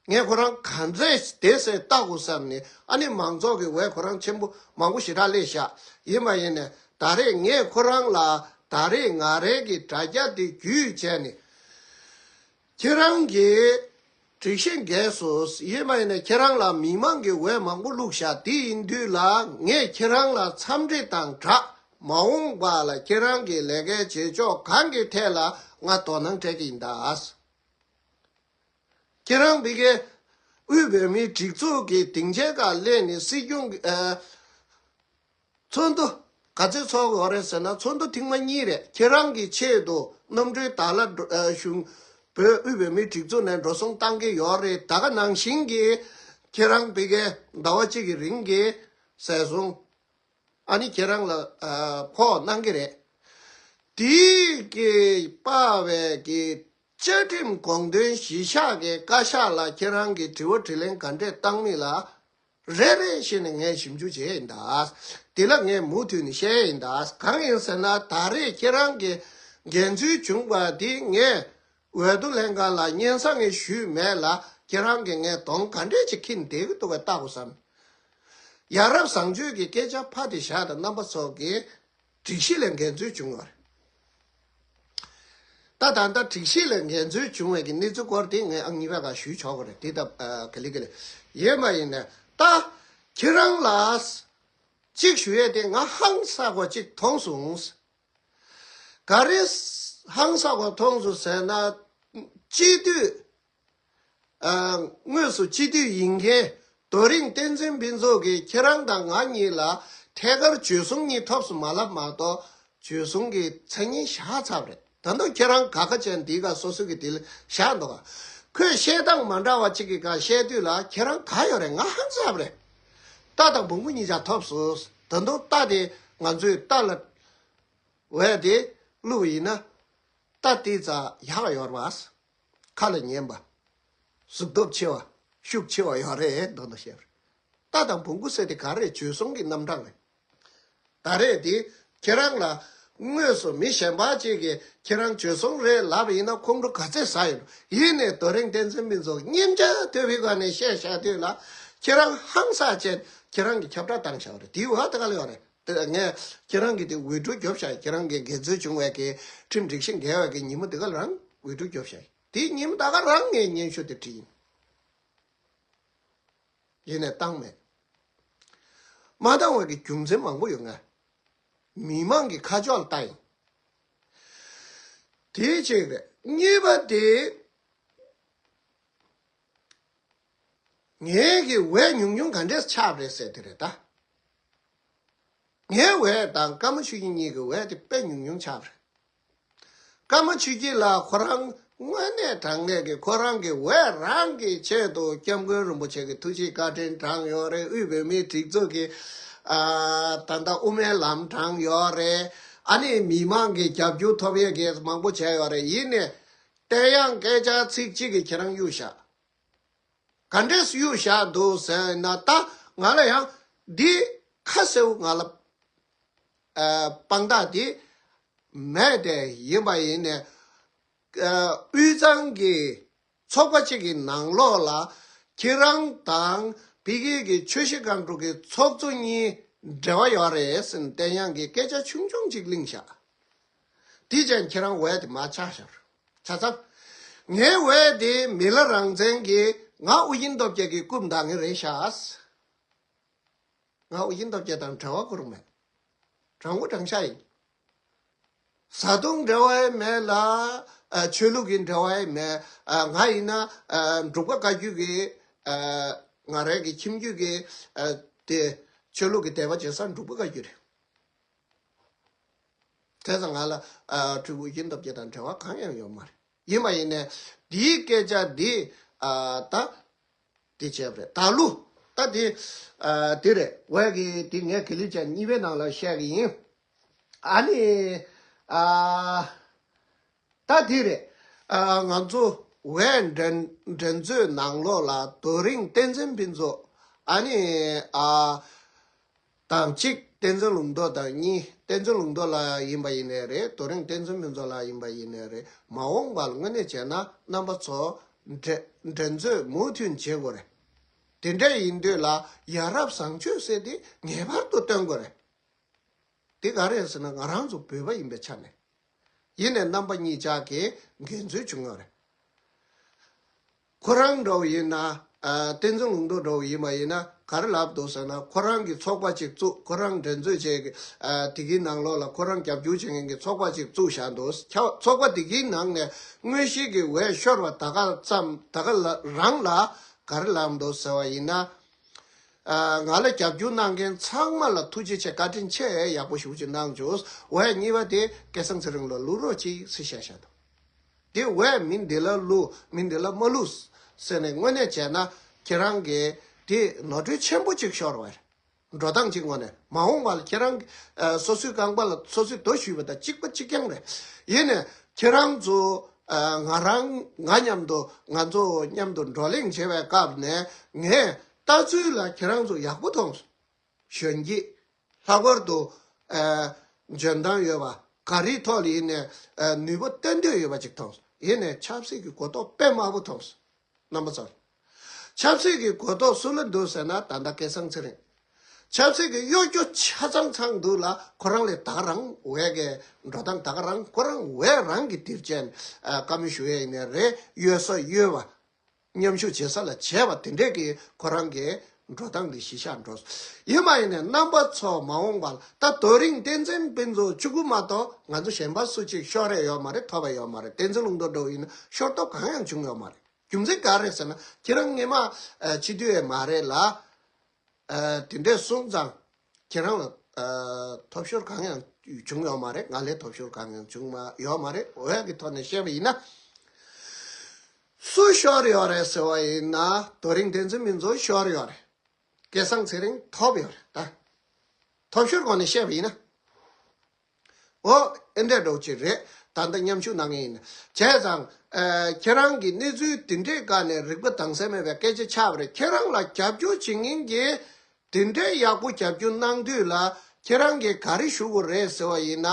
ངས་ཁོ་རང་ག་འདྲས་བསྡད་ཟེར་ལྟ་དགོས་བསམ་ནས། ཨ་ནི་མང་ཚོགས་ཀྱི་འོས་ཁོ་རང་ཆེན་པོ་མང་པོ་ཞེ་དྲག་སླེབས་ཤག་ཡིན་པ་ཡིན་ནས་ད་རེས་ངས་ཁོ་རང་ལ་ ད་རེས་ང་རའི་གི་དྲ་རྒྱ་དེ་བརྒྱུད་བྱས་ནས་ཁྱེད་རང་གིས་སྒྲིག་གཞི་འགལ་སོང་། ཡིན་མ་ཡིན་ན་ཁྱེད་རང་ལ་མི་མང་གི་འོས་མང་པོ་བླུགས་བཞག་དེ་ཡིན་དུས་ལ་ངས་ཁྱེད་རང་ལ་འཚམས་འདྲི་དང་སྦྲགས་མ་འོངས་པ་ལ་ཁྱེད་རང་གི་ལས་ཀའི་བྱེད་ཕྱོགས་གང་གི་ཐད་ལ་ང་དོ་སྣང་སྤྲད་ཀྱི་ཡིན་ད། ཁྱེད་རང་བི་གའི་དབུས་བོད་མིའི་སྒྲིག་འཛུགས་ཀྱི་སྡིངས་ཆའི་སྒང་སླེབས་ནས་སྲིད་སྐྱོང་གི་ཨ་ཚོགས་འདུ་ག་ཚོད་ཚོགས་ཡོད་རེད་ཟེར་ན། ཚོགས་འདུ་ཐེངས་མ་གཉིས་རེད། ཁྱེད་རང་གི་ཆེད་དུ་གནམ་གྲུའི་དར་ལ་འགྲོ་ཨ་གཞུང་བོད་དབུས་བོད་མིའི་སྒྲིག་འཛུགས་ནས་འགྲོ་སོང་བཏང་གི་ཡོད་རེད། ད་ག་ནང་བཞིན་གྱི་ཁྱེད་རང་བི་གའི་ཟླ་བ་གཅིག་གི་རིང་གི་ཟས་སོང་། ཨ་ནི་ཁྱེད་རང་ལ་ཨ་ཕོགས་གནང་གི་རེད། དེའི་གི་དཔའ་བའི་གི་བཅའ་ཁྲིམས་དགོངས་དོན་གཞི་བཞག་གི་བཀའ་ཤག་ལ་ཁྱེད་རང་གི་དྲི་བ་དྲིས་ལན་ག་འདྲས་བཏང་མིན་ལ་རེ་རེ་བཞིན་ནས་ངས་ཞིབ་འཇུག་བྱས་ཡིན་ད། དེ་ལ་ངས་མུ་མཐུད་ནས་བཤད་ཡིན་ད། གང་ཡིན་ཟེར་ན་ད་རེས་ཁྱེད་རང་གི་འགན་འཛོལ་བྱུང་བ་དེ་ངས་འོས་བསྡུ་ལྷན་ཁང་ལ་སྙན་སེང་ངས་ཞུས་མེད་ལ་ཁྱེད་རང་གིས་ངས་གདོང་ག་འདྲས་ཅིག་འཁྱེར་བསྡད་ཀྱི་འདུག་གས་ལྟ་དགོས་བསམ། ཡ་རབས་བཟང་སྤྱོད་ཀྱི་སྐད་ཆ་ཕ་དེ་བཞག་དང་རྣམ་པ་ཚོ་གིས་སྒྲིག་གཞི་ལ་འགན་འཛོལ་བྱུང་བ་རེད། ད་ད་ལྟ་སྒྲིག་གཞི་ལ་འགན་འཛོལ་བྱུང་བའི་གི་གནས་ཚུལ་སྐོར་དེ་ངས་ཨང་གཉིས་པའི་སྒང་ཞུས་ཆོག་གི་རེད། དེ་ད་ཨ་ག་ལེ་ག་ལེ་ཡོད་མ་ཡིན་ནས་ད་ཁྱེད་རང་ལ་གཅིག་ཞུ་ཡས་དེ་ང་ཧང་སངས་པ་གཅིག་མཐོང་སོང་། ག་རེ་ཧང་སངས་པ་མཐོང་སོང་ཟེར་ན། སྤྱི་འཐུས་ཨ་དངོས་སུ་སྤྱི་འཐུས་ཡིན་མཁན་རྡོ་རིང་བསྟན་འཛིན་ཕུན་ཚོགས་ཀྱིས་ཁྱེད་རང་དང་ང་གཉིས་ལ་ཐད་ཀར་བྱོལ་སོང་གཉིས་ཐོབ་སོང་མ་ལབ་མ་གཏོགས་བྱོལ་སོང་གི་མཚན་སྙན་བཞག་ཚར་བ་རེད། ད་དུང་ཁྱེད་རང་ག་ཁ་ཅན་འདིའི་སྒང་སོ་སོ་གི་དེ་ལ་བཞག་འདུག་ག་ཁོས་བཤད་སྟངས་མ་འདྲ་བ་གཅིག་གི་སྒང་བཤད་དུས་ལ་ཁྱེད་རང་ག་ཡོད་རེད། ང་ཧང་སངས་པ་རེད། རྟ་དང་བོང་བུ་གཉིས་ཆ་ཐོབ་སོང་། ད་དུང་རྟ་དེ་ང་ཚོས་རྟ་ལ་འོས་དེ་བླུགས་པ་ཡིན་ན། རྟ་དེ་ཙ་ཡག་ཡོད་རེད་པ། ཁ་ལ་ཉན་པ། གཟུགས་སྟོབས་ཆེ་བ། ཤུགས་ཆེ་བ་ཡོད་རེད་མདོར་ན་བཤད་པ་རེད། རྟ་དང་བོང་གུ་ཟེར་དེ་ག་རེ་བྱོལ་སོང་གི་རྣམ་གྲངས་རེད། ད་རེས་དེ་ཁྱེད་རང་ལ་དངོས་སུ་མི་གཞན་པ་ཅིག་གིས་ཁྱེད་རང་བྱོལ་སོང་རེད་ལབ་པ་ཡིན་ན་ཁོང་ཁྲོ་ག་ཚད་ཟ་ཡོད། ཡིན་ནའི་རྡོ་རིང་བསྟན་འཛིན་ཕུན་ཚོགས་སྙིང་རྗེ་དོད་པའི་སྒོ་ནས་བཤད་བཞག་དུས་ལ་ཁྱེད་རང་ཧང་སངས་བྱས་ཁྱེད་རང་གི་ཁྱབ་བསྒྲགས་བཏང་བཞག་པ་རེད། དེའི་འོག་ད་ག་ལ་ཡོད་རེད། དེ་ངས་ཁྱེད་རང་གི་དེ་འོས་སྒྲུབ་རྒྱོབ་བཞག་ཁྱེད་རང་གི་འགལ་འཛོལ་བྱུང་བའི་གི་ཁྲིམས་སྒྲིག་གཞི་འགལ་བའི་གི་ཉིན་མོ་དེ་ག་ལ་རང་འོས་སྒྲུབ་རྒྱོབ་བཞག་དེའི་ཉིན་མོ་ད་ག་རང་ངས་སྙན་ཞུ་དེ་བྲིས་ཡིན། ཡིན་ནས་བཏང་མེད། མ་བཏང་བའི་གི་རྒྱུ་མཚན་མང་པོ་ཡོད། ང་མི་མང་གི་ཁ་ཕྱོགས་ལ་ལྟ་ཡིན། དེ་གཅིག་རེད། གཉིས་པ་དེ། ངའི་གི་འོས་ཉུང་ཉུང་ག་འདྲས་ཆགས་པ་རེད་ཟེར་དེ་རེད་ད། ངའི་འོས་དང་ཀརྨ་ཆོས་སྐྱིད་གཉིས་ཀྱི་འོས་དེ་དཔེ་ཉུང་ཉུང་ཆགས་པ་རེད། ཀརྨ་ཆོས་སྐྱིད་ལགས་ཁོ་རང་དངོས་གནས་དྲང་གནས་ཀྱི་ཁོ་རང་གི་འོས་རང་གི་ཆེད་དུ་སྐྱབས་མགོན་རིན་པོ་ཆེ་གི་ཐུགས་རྗེ་བཀའ་དྲིན་དྲངས་ཡོད་རེད། དབུས་བོད་མིའི་སྒྲིག་འཛུགས་ཀྱི་ཨ་ད་ལྟ་དབུ་མའི་ལམ་དྲངས་ཡོད་རེད། ཨ་ནི་མི་མང་གི་རྒྱབ་སྐྱོར་ཐོབ་ཡས་ཀྱི་མང་པོ་བྱས་ཡོད་རེད། ཡིན་ནའི་བསྟན་དབྱངས་སྐད་ཆ་ཚིག་གཅིག་གིས་ཁྱེད་རང་གཡུག་བཞག་ག་འདྲས་གཡུག་བཞག་འདུག་ཟེར་ན། ད་ང་ལ་ཡང་འདི་ཁ་གསལ་པོ་ང་ལ་ཨ་དཔང་རྟགས་འདི་མེད་དེ། ཡིན་པ་ཡིན་ནས་ཨ་དབུས་གཙང་གི་ཚོགས་པ་གཅིག་གི་ནང་ལོགས་ལ་ཁྱེད་རང་དང་ཕ་གི་གི་ཆོས་བཤད་སྒང་དྲུག་གི་ཚོགས་གཙོ་གཉིས་འབྲེལ་བ་ཡོད་རེད་ཟེར་ནས་བསྟན་དབྱངས་ཀྱིས་སྐད་ཆ་ཆུང་ཆུང་གཅིག་གླེང་བཞག་དེ་ཅན་ཁྱེད་རང་འོས་དེ་མར་ཆག་ཤོར། ཆ་ཚང་། ངའི་འོས་དེ་མི་ལ་རང་བཙན་གྱི་ང་ཨོ་རྒྱན་སྟོབས་རྒྱལ་གྱི་རྐུབ་འདེགས་ངེས་རེད་ཤག་ང་ཨོ་རྒྱན་སྟོབས་རྒྱལ་དང་འབྲེལ་བ་ཁོ་རང་མེད། དྲང་པོ་དྲང་བཞག་ཡིན། བཟའ་བཏུང་འབྲེལ་བ་ཡང་མེད་ལ། ཨ་ཆོས་ལུགས་ཀྱི་འབྲེལ་བ་ཡང་མེད། ཨ་ང་ཡིན་ན་ཨ་འབྲུག་པ་བཀའ་བརྒྱུད་ཀྱི་ཨ་ང་རང་གི་ཁྱིམ་རྒྱུད་ཀྱི་ཨ་དེ་ཆོས་ལུགས་ཀྱི་དད་པ་བྱེད་ས་འབྲུག་པ་བཀའ་བརྒྱུད་རེད། དེ་ཙང་ང་ལ་ཨ་སྤྲུལ་སྐུ་ཨོ་རྒྱན་སྟོབས་རྒྱལ་དང་འབྲེལ་བ་གང་ཡང་ཡོད་མ་རེད། ཡིན་པ་ཡིན་ནའི་འདིའི་སྐད་ཆ་འདི་ཨ་ད་འདི་བྱས་པ་རེད། ད་ལུ་ད་འདི་ཨ་འདི་རེད། འོས་ཀྱི་འདི་ངས་དགེ་ལེགས་ཅན་གཉིས་པའི་ནང་ལ་བཤད་ཀྱི་ཡིན། ཨ་ནི་ཨ་ད་འདི་རེད། ཨ་ང་ཚོ་འོས་འགྲན་འགྲན་རྩོད་ནང་ལོགས་ལ་རྡོ་རིང་བསྟན་འཛིན་ཕུན་ཚོགས། ཨ་ནི་ཨ་དང་གཅིག་བསྟན་འཛིན་ལུང་རྟོགས་དང་གཉིས། བསྟན་འཛིན་ལུང་རྟོགས་ལགས་ཡིན་པ་ཡིན་ནའི་རེད། རྡོ་རིང་བསྟན་འཛིན་ཕུན་ཚོགས་ལགས་ཡིན་པ་ཡིན་ནའི་རེད། མ་འོངས་པ་ལ་དངོས་གནས་བྱས་ན་རྣམ་པ་ཚོ་འགྲན་འགྲན་རྩོད་མུ་མཐུད་བྱེད་དགོས་རེད། དེ་འདྲ་ཡིན་དུས་ལ་ཡ་རབས་བཟང་སྤྱོད་ཟེར་དེ་ངེས་པར་དུ་སྟོན་དགོས་རེད། དེ་ག་རེད་ཟེར་ན་ང་རང་ཚོ་བོད་པ་ཡིན་པའི་ཆ་ནས་ ཡིན་ནའི་རྣམ་པ་གཉིས་ཆ་གི་འགལ་འཛོལ་བྱུང་ཡོད་རེད། ཁོ་རང་འདྲ་བོ་ཡིན་ན། ཨ། བསྟན་འཛིན་ལུང་རྟོགས་འདྲ་བོ་ཡིན་པ་ཡིན་ན་ག་རེ་ལབ་འདུག་ཟེར་ན། ཁོ་རང་གི་ཚོགས་པ་ཅིག་བཙུགས། ཁོ་རང་འགྲན་རྩོད་བྱེད་ཀྱི། ཨ། དེ་གའི་ནང་ལོགས་ལ་ཁོ་རང་རྒྱབ་སྐྱོར་བྱེད་མཁན་གྱི་ཚོགས་པ་ཅིག་བཙུགས་བཞག་འདུག། ཁྱ། ཚོགས་པ་དེ་གའི་ནང་ནས་དངོས་གཞི་གི་འོས་ཤོར་བ་ད་ག་ཙམ། ད་ག་ལ་རང་ལ་ག་རེ་ལབ་འདུག་ཟེར་བ་ཡིན་ན། ཨ། ང་ལ་རྒྱབ་སྐྱོར་གནང་མཁན་ཚང་མ་ལ་ཐུགས་རྗེ་ཆེ། བཀའ་དྲིན་ཆེ། ཡག་པོ་ཞེ་པོ་ཅིག་གནང་བྱུང་། འོས་གཉིས་པ་དེ་སྐལ་བཟང་ཚེ་རིང་ལ་བླུག་རོགས་གྱིས་ཟེར་བཤད་བཞག་འདུག། དེ་འོས་མི་འདི་ལ་བླུག། མི་འདི་ལ་མ་བླུག་ཟེར་ནས་དངོས་གནས་བྱས་ན་ཁྱེད་རང་གིས་དེ་ནོར་འཁྲུལ་ཆེན་པོ་ཅིག་ཤོར་བ་རེད། འགྲོ་སྟངས་གཅིག་ངོས་ནས། མ་འོངས་པ་ལ་ཁྱེད་རང་གི། ཨ། སོ་སོའི་རྐང་པ་ལ་སོ་སོས་རྡོ་གཞུས་པ་དང་གཅིག་པ་གཅིག་རྐྱང་རེད། ཡིན་ནའི་ཁྱེད་རང་ཚོ། ཨ། ང་རང་ང་མཉམ་དུ། ང་ཚོ་མཉམ་དུ་བགྲོ་གླེང་བྱེད་པའི་སྐབས་ནས་ངས་ལྟ་ཚུལ་ལ་ཁྱེད་རང་ཚོ་ཡག་པོ་མཐོང་སོང་། གཞོན་སྐྱེས། ལྷག་པར་དུ། ཨ། འཇོན་ཐང་ཡོད་པ། ག་རེའི་ཐོག་ལ་ཡིན་ནའི། ཨ། ནུས་པ་ཏན་ཏན་ཡོད་པ་ཅིག་མཐོང་སོང་། ཡིན་ནའི་ཆབ་སྲིད་ཀྱི་གོ་རྟོགས་དཔེ་དམའ་པོ་མཐོང་སོང་། རྣམ་པ་ཚོར། ཆབ་སྲིད་ཀྱི་གོ་རྟོགས་སུ་ལ་འདུག་ཟེར་ན་ད་ལྟ་སྐལ་བཟང་ཚེ་རིང་། ཆབ་སྲིད་ཀྱི་གཡོ་སྒྱུ་ཆ་ཚང་ཚང་འདུག་ལ། ཁོ་རང་ལས་ད་ག་རང་འོས་ཀྱི་འགྲོ་སྟངས། ད་ག་རང་ཁོ་རང་འོས་རང་གི་དེར་ཅན། ཨ། བཀའ་མོལ་ཞུ་ཡས་ཡིན་ནའི་རེད། གཡོལ་ས་གཡོལ་བ། མཉམ་ཞུགས་བྱེད་ས་ལ་བྱས་པ་དེ་འདྲས་ཀྱི་ཁོ་རང་གི་འགྲོ་སྟངས་འདི་གཞི་བཞག་འགྲོ། ཡིན་པ་ཡིན་ནའི་རྣམ་པ་ཚོ་མ་འོངས་པ་ལ། ད་དེ་རིང་བསྟན་འཛིན་ཕུན་ཚོགས་གཅིག་པུ་མ་གཏོགས་ང་ཚོ་གཞན་པ་སུ་གཅིག་ཤོར་ཡས་ཡོད་མ་རེད། ཐོབ་པ་ཡོད་མ་རེད། བསྟན་འཛིན་ལུང་རྟོགས་འདྲ་བོ་ཡིན་ན་ཤོར་ཐོབ་གང་ཡང་བྱུང་ཡོད་མ་རེད། རྒྱུ་མཚན་ག་རེ་རེད་ཟེར་ན། ཁྱེད་རང་སྔོན་མ། ཨ། སྤྱི་འཐུས་ཡས་མ་རེད་ལ། ཨ། དེ་འདྲས་སོང་ཙང་ཁྱེད་རང་ལ། ཨ། ཐོབ་ཤོར་གང་ཡང་བྱུང་ཡོད་མ་རེད། ང་ལ་ཐོབ་ཤོར་གང་ཡང་བྱུང་མ་ཡོད་མ་རེད། འོས་ཀྱི་ཐོག་ནས་བཤད་པ་ཡིན་ན། སུ་ཤོར་ཡོད་རེད་ཟེར་བ་ཡིན་ན། དེ་རིང་བསྟན་འཛིན་ཕུན་ཚོགས་ཤོར་ཡོད་རེད། སྐལ་བཟང་ཚེ་རིང་ཐོབ་ཡོད་རེད། ད་ཐོབ་ཤོར་སྒོ་ནས་བཤད་པ་ཡིན་ན། འོ། ཨེ་འདྲས་འདྲ་བོ་ཅིག་རེད། ད་ལྟ་མཉམ་ཞུགས་གནང་མཁན་ཡིན་ན། བྱས་ཙང་། ཨ། ཁྱེད་རང་གིས་གནས་ཚུལ་དེ་འདྲའི་སྒང་ནས་རིག་པ་དྭངས་གསལ་མེད་པའི་སྐད་ཆ་ཆགས་པ་རེད། ཁྱེད་རང་ལ་རྒྱབ་སྐྱོར་བྱེད་མཁན་གྱིས་དེ་འདྲའི་ཡག་པོ་རྒྱབ་སྐྱོར་གནང་དུས་ལ། ཁྱེད་རང་གིས་ག་རེ་ཞུ་དགོས་རེད་ཟེར་བ་ཡིན་ན།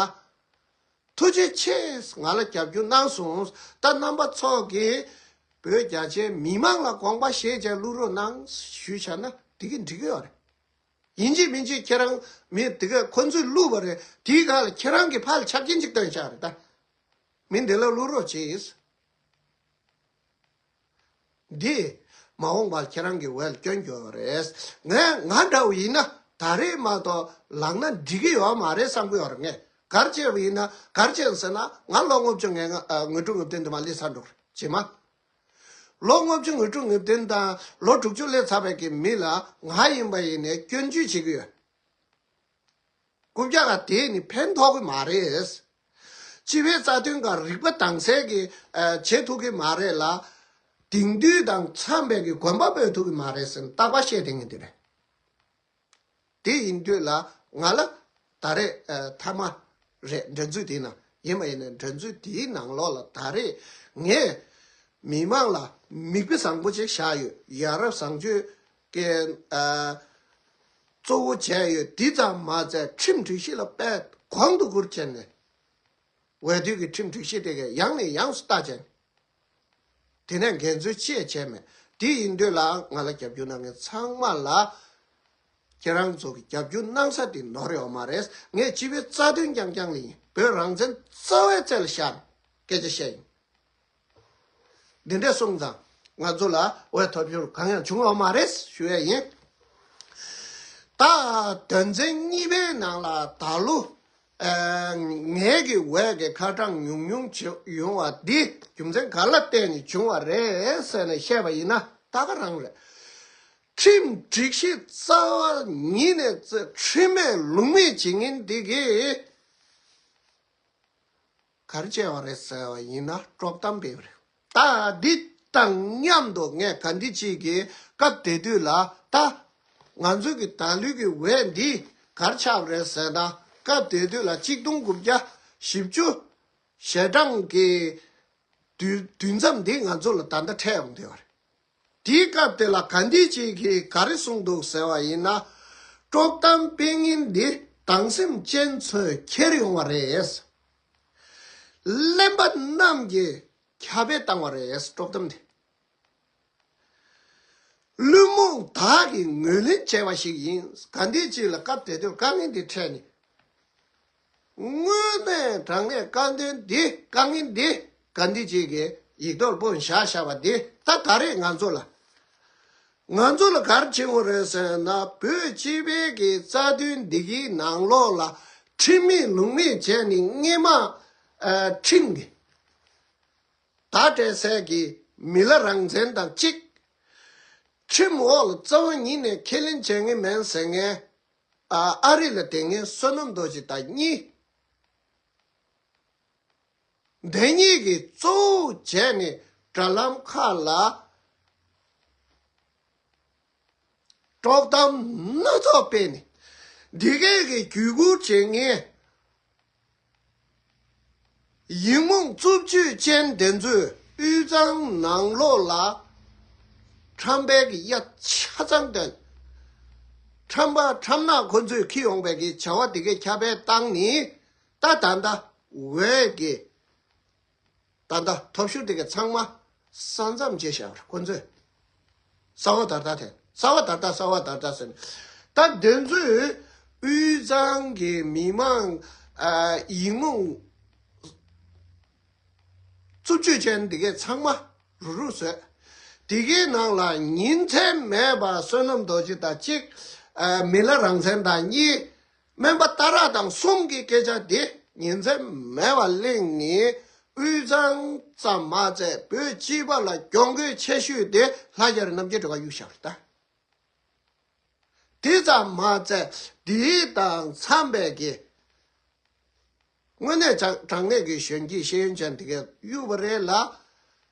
ཐུགས་རྗེ་ཆེ། ང་ལ་རྒྱབ་སྐྱོར་གནང་སོང་། ད་རྣམ་པ་ཚོ་གིས་བོད་རྒྱ་ཆེའི་མི་མང་ལ་དགོངས་པ་བཞེས་བྱས་བླུག་རོགས་གནང་ཞུས་བྱས་ན་དེ་གི་འགྲིག་གི་ཡོད་རེད། ཡིན་གཅིག་མིན་གཅིག་ཁྱེད་རང་མི་དེ་ག་ཁོ་ཚོས་བླུགས་པ་རེད། དེའི་སྒང་ལ་ཁྱེད་རང་གི་ཕར་ལ་ཆ་རྐྱེན་ཅིག་བཏོན་བཞག་རེད་ད། མི་འདི་ལ་བླུག་རོགས་གྱིས། འདི་མ་འོངས་པར་ཁྱེད་རང་གི་འོས་ལ་སྐྱོན་རྒྱུ་རེད། ངས་ང་འདྲ་བོ་ཡིན་ན་ད་རེས་མ་གཏོགས་ལངས་ན་འགྲིག་གི་ཡོད་མ་རེད་བསམ་གི་ཡོད་རེད། ངས་ག་རེ་བྱས་པ་ཡིན་ན། ག་རེ་བྱས་ཟེར་ན། ང་ལོ་ལྔ་བཅུ་ང་ལྔ། ཨ། ང་དྲུག་ང་བདུན་དུ་མར་སླེབས་ཚར་འགྲོ་རེད། རྗེས་མ། ལོ་ལྔ་བཅུ་ང་དྲུག་ང་བདུན་དང་ལོ་དྲུག་ཅུ་སླེབས་ཚར་བའི་གི་མི་ལ་ང་ཡིན་པ་ཡིན་ནའི་སྐྱོན་བརྗོད་བྱེད་ཀྱི་ཡོད། རྐུབ་བཀྱག་ག་དེས་ནི་ཕན་ཐོགས་ཀྱི་མ་རེད། སྤྱི་པའི་རྩ་དོན་ག་རིག་པ་དྭངས་གསལ་གྱིས། ཨ། བྱེད་ཐུབ་ཀྱི་མ་རེད་ལ། དེང་དུས་དང་འཚམས་པའི་གི་གོན་པ་སྤོས་ཐུབ་ཀྱི་མ་རེད་ཟེར་ནས་རྟག་པར་བཤད་བསྡད་མཁན་དེ་རེད། དེ་ཡིན་དུས་ལ་ང་ལ་ད་རེས། ཨ། མཐའ་མ་རེད། འགྲན་རྩོད་དེའི་ནང་། ཡིན་པ་ཡིན་ནའི་འགྲན་རྩོད་དེའི་ནང་ལོགས་ལ་ད་རེས་ངས་མི་མང་ལ་མིག་དཔེ་བཟང་པོ་ཅིག་བཞག་ཡོད། ཡ་རབས་བཟང་སྤྱོད་ཀྱི། ཨ། གཙོ་བོ་བྱས་ཡོད། དེ་ཙམ་མ་ཟད་ཁྲིམས་སྒྲིག་གཞི་ལ་དཔེ་གོང་དུ་བཀུར་བྱས་ནས། འོས་བསྡུ་གི་ཁྲིམས་སྒྲིག་གཞི་དེ་གས་ཡང་ནས་ཡང་དུ་ལྟ་བྱས། དེ་ནས་འགལ་འཛོལ་ཅི་ཡང་བྱས་མེད། དེ་ཡིན་དུས་ལ་ང་ལ་རྒྱབ་སྐྱོར་གནང་མཁན་ཚང་མ་ལ། ཁྱེད་རང་ཚོ་གི་རྒྱབ་སྐྱོར་གནང་ས་དེ་ནོར་ཡོད་མ་རེད། ངས་སྤྱི་པའི་རྩ་དོན་རྐྱང་རྐྱང་ལ་ཡིན། བོད་རང་བཙན་རྩ་བའི་རྩེ་ལ་བཞག་ནས་སྐད་ཆ་བཤད་ཡིན། འདི་འདྲས་སོང་ཙང་ང་ཚོ་ལ་འོས་ཐོབ་ཤོར་གང་ཡང་བྱུང་ཡོད་མ་རེད་ཞུ་ཡས་ཡིན། ད་དོན་ཚན་གཉིས་པའི་ནང་ལ་ད་ལོ། ཨ། ངའི་གི་འོས་ཀྱི་ཁ་གྲངས་ཉུང་ཉུང་བྱུང་ཡོང་བ་འདི་རྒྱུ་མཚན་ག་ལ་བརྟེན་ནས་བྱུང་བ་རེད་ཟེར་ནས་བཤད་པ་ཡིན་ན། ད་ག་རང་རེད། ཁྲིམས་སྒྲིག་གཞི་རྩ་བ་ཉིད་ནས་རྩ་ཁྲིམས་མེད་ལུགས་མེད་བྱེད་མཁན་འདི་གིས། ག་རེ་བྱས་པ་རེད་ཟེར་བ་ཡིན་ན་དཀྲོག་གཏམ་སྤེལ་བ་རེད། ད་འདི་དང་མཉམ་དུ་ངས་ག་འདི་གཅིག་གིས་སྐབས་དེ་དུས་ལ། ད་ང་ཚོའི་གི་ད་ལོའི་གི་འོས་འདི་ག་རེ་ཆགས་པ་རེད་ཟེར་ན། སྐབས་དེ་དུས་ལ་གཅིག་སྟོང་དགུ་བརྒྱ་བཞི་བཅུ་ཞེ་གྲངས་ཀྱི་དུས་དུས་མཚམས་འདི་ང་ཚོ་ལ་ད་ལྟ་འཕྲད་ཡོང་བསྡད་པ་རེད། དེའི་སྐབས་དེ་ལ་ག་འདི་གཅིག་གིས་ག་རེ་གསུངས་འདུག་ཟེར་བ་ཡིན་ན། དཀྲོག་གཏམ་སྤེལ་མཁན་འདི་སྡང་སེམས་ཅན་ཚོས་ཁྱེར་ཡོང་བ་རེད། གླེན་པ་རྣམས་ཀྱིས་ཁྱབ་སྤེལ་བཏང་བ་རེད། དཀྲོག་གཏམ་འདི། བླུན་རྨོངས་དག་གིས་ངོས་ལེན་བྱས་པ་ཞིག་ཡིན། ག་འདི་གཅིག་ལ་སྐབས་དེ་དུས་དཀའ་ངལ་འདི་འཕྲད་ནས། དངོས་གནས་དྲང་གནས་བཀའ་འདོན་འདི་དཀའ་ངལ་འདི་ག་འདི་ཅིག་གི་ཡིག་ཐོག་སྤུངས་བཞག་བཞག་པ་འདི་ད་ད་རེས་ང་ཚོ་ལ། ང་ཚོ་ལ་ག་རེ་བྱེད་དགོས་རེད་ཟེར་ན། བོད་སྤྱི་པའི་གི་རྩ་དོན་འདི་གི་ནང་ལོགས་ལ་ཁྲིམས་མེད་ལུགས་མེད་བྱས་ནས་སྔས་མ་ཨ་ཁྲིམས་ཀྱི་བརྡ་སྤྲད་སའི་གི་མི་ལ་རང་བཙན་དང་གཅིག་ཁྲིམས་འོག་ལ་རྩ་བ་ཉིད་ནས་ཁས་ལེན་བྱེད་མཁན་མེད་ཟེར་མཁན། ཨ་ཨ་རི་ལ་བསྡད་མཁན་བསོད་ནམས་རྡོ་རྗེ་དང་གཉིས། འདི་གཉིས་ཀྱིས་གཙོ་བོ་བྱས་ནས་དྲ་ལམ་ཁག་ལ་དཀྲོག་གཏམ་སྣ་ཚོགས་སྤེལ་ནས། འདི་གའི་གི་བརྒྱུད་སྐུར་བྱེད་མཁན་ཡིག་རྨོངས་རྩུབ་སྤྱོད་ཅན་དེ་ཚོས་དབུས་གཙང་ནང་ལོགས་ལ་ཁྲམ་པའི་གི་གཡའ་ཆ་ཚང་བཏོན། ཁྲམ་པ་ཁྲམ་ནག་ཁོ་ཚོས་འཁྱེར་ཡོང་པའི་གི་བྱ་བ་དེ་གའི་ཁྱབ་སྤེལ་བཏང་ནས། ད་ད་ལྟ་འོས་ཀྱི་ད་ལྟ་ཐོབ་ཤུགས་དེ་གའི་ཚང་མ་ས་མཚམས་བཅད་བཞག་པ་རེད་ཁོ་ཚོས། ས་འོག་དར་དར་དེ་ས་འོག་དར་དར་ས་འོག་དར་དར་ཟེར་ནས། ད་དེ་ཚོས་དབུས་གཙང་གི་མི་མང་ཨ་ཡིག་རྨོངས་རྩུབ་སྤྱོད་ཅན་དེ་གའི་ཚང་མ་རུག་རུག་བཟོས། དེ་གའི་ནང་ལ་ཉིན་མཚན་མེད་པར་བསོད་ནམས་རྡོ་རྗེ་དང་གཅིག་ཨ་མི་ལ་རང་བཙན་དང་གཉིས། སྨན་པ་ཏཱ་ར་དང་གསུམ་གྱི་སྐད་ཆ་དེ་ཉིན་མཚན་མེད་པར་གླེང་ནས། དབུས་གཙང་ཙམ་མ་ཚད་བོད་སྤྱི་པ་ལ་གྱོང་གུད་ཆེ་ཤོས་དེ་ལྷ་རྒྱ་རི་རྣམ་རྒྱལ་སྒྲོལ་དཀར་གཡུགས་བཞག་པ་རེད་ད། དེ་ཙམ་མ་ཚད་དེ་དང་འཚམས་པའི་གི་དངོས་གནས་དྲང་དྲང་གནས་ཀྱི་གཞོན་སྐྱེས་ཤེས་ཡོན་ཅན་དེ་གས་གཡུགས་པ་རེད་ལ།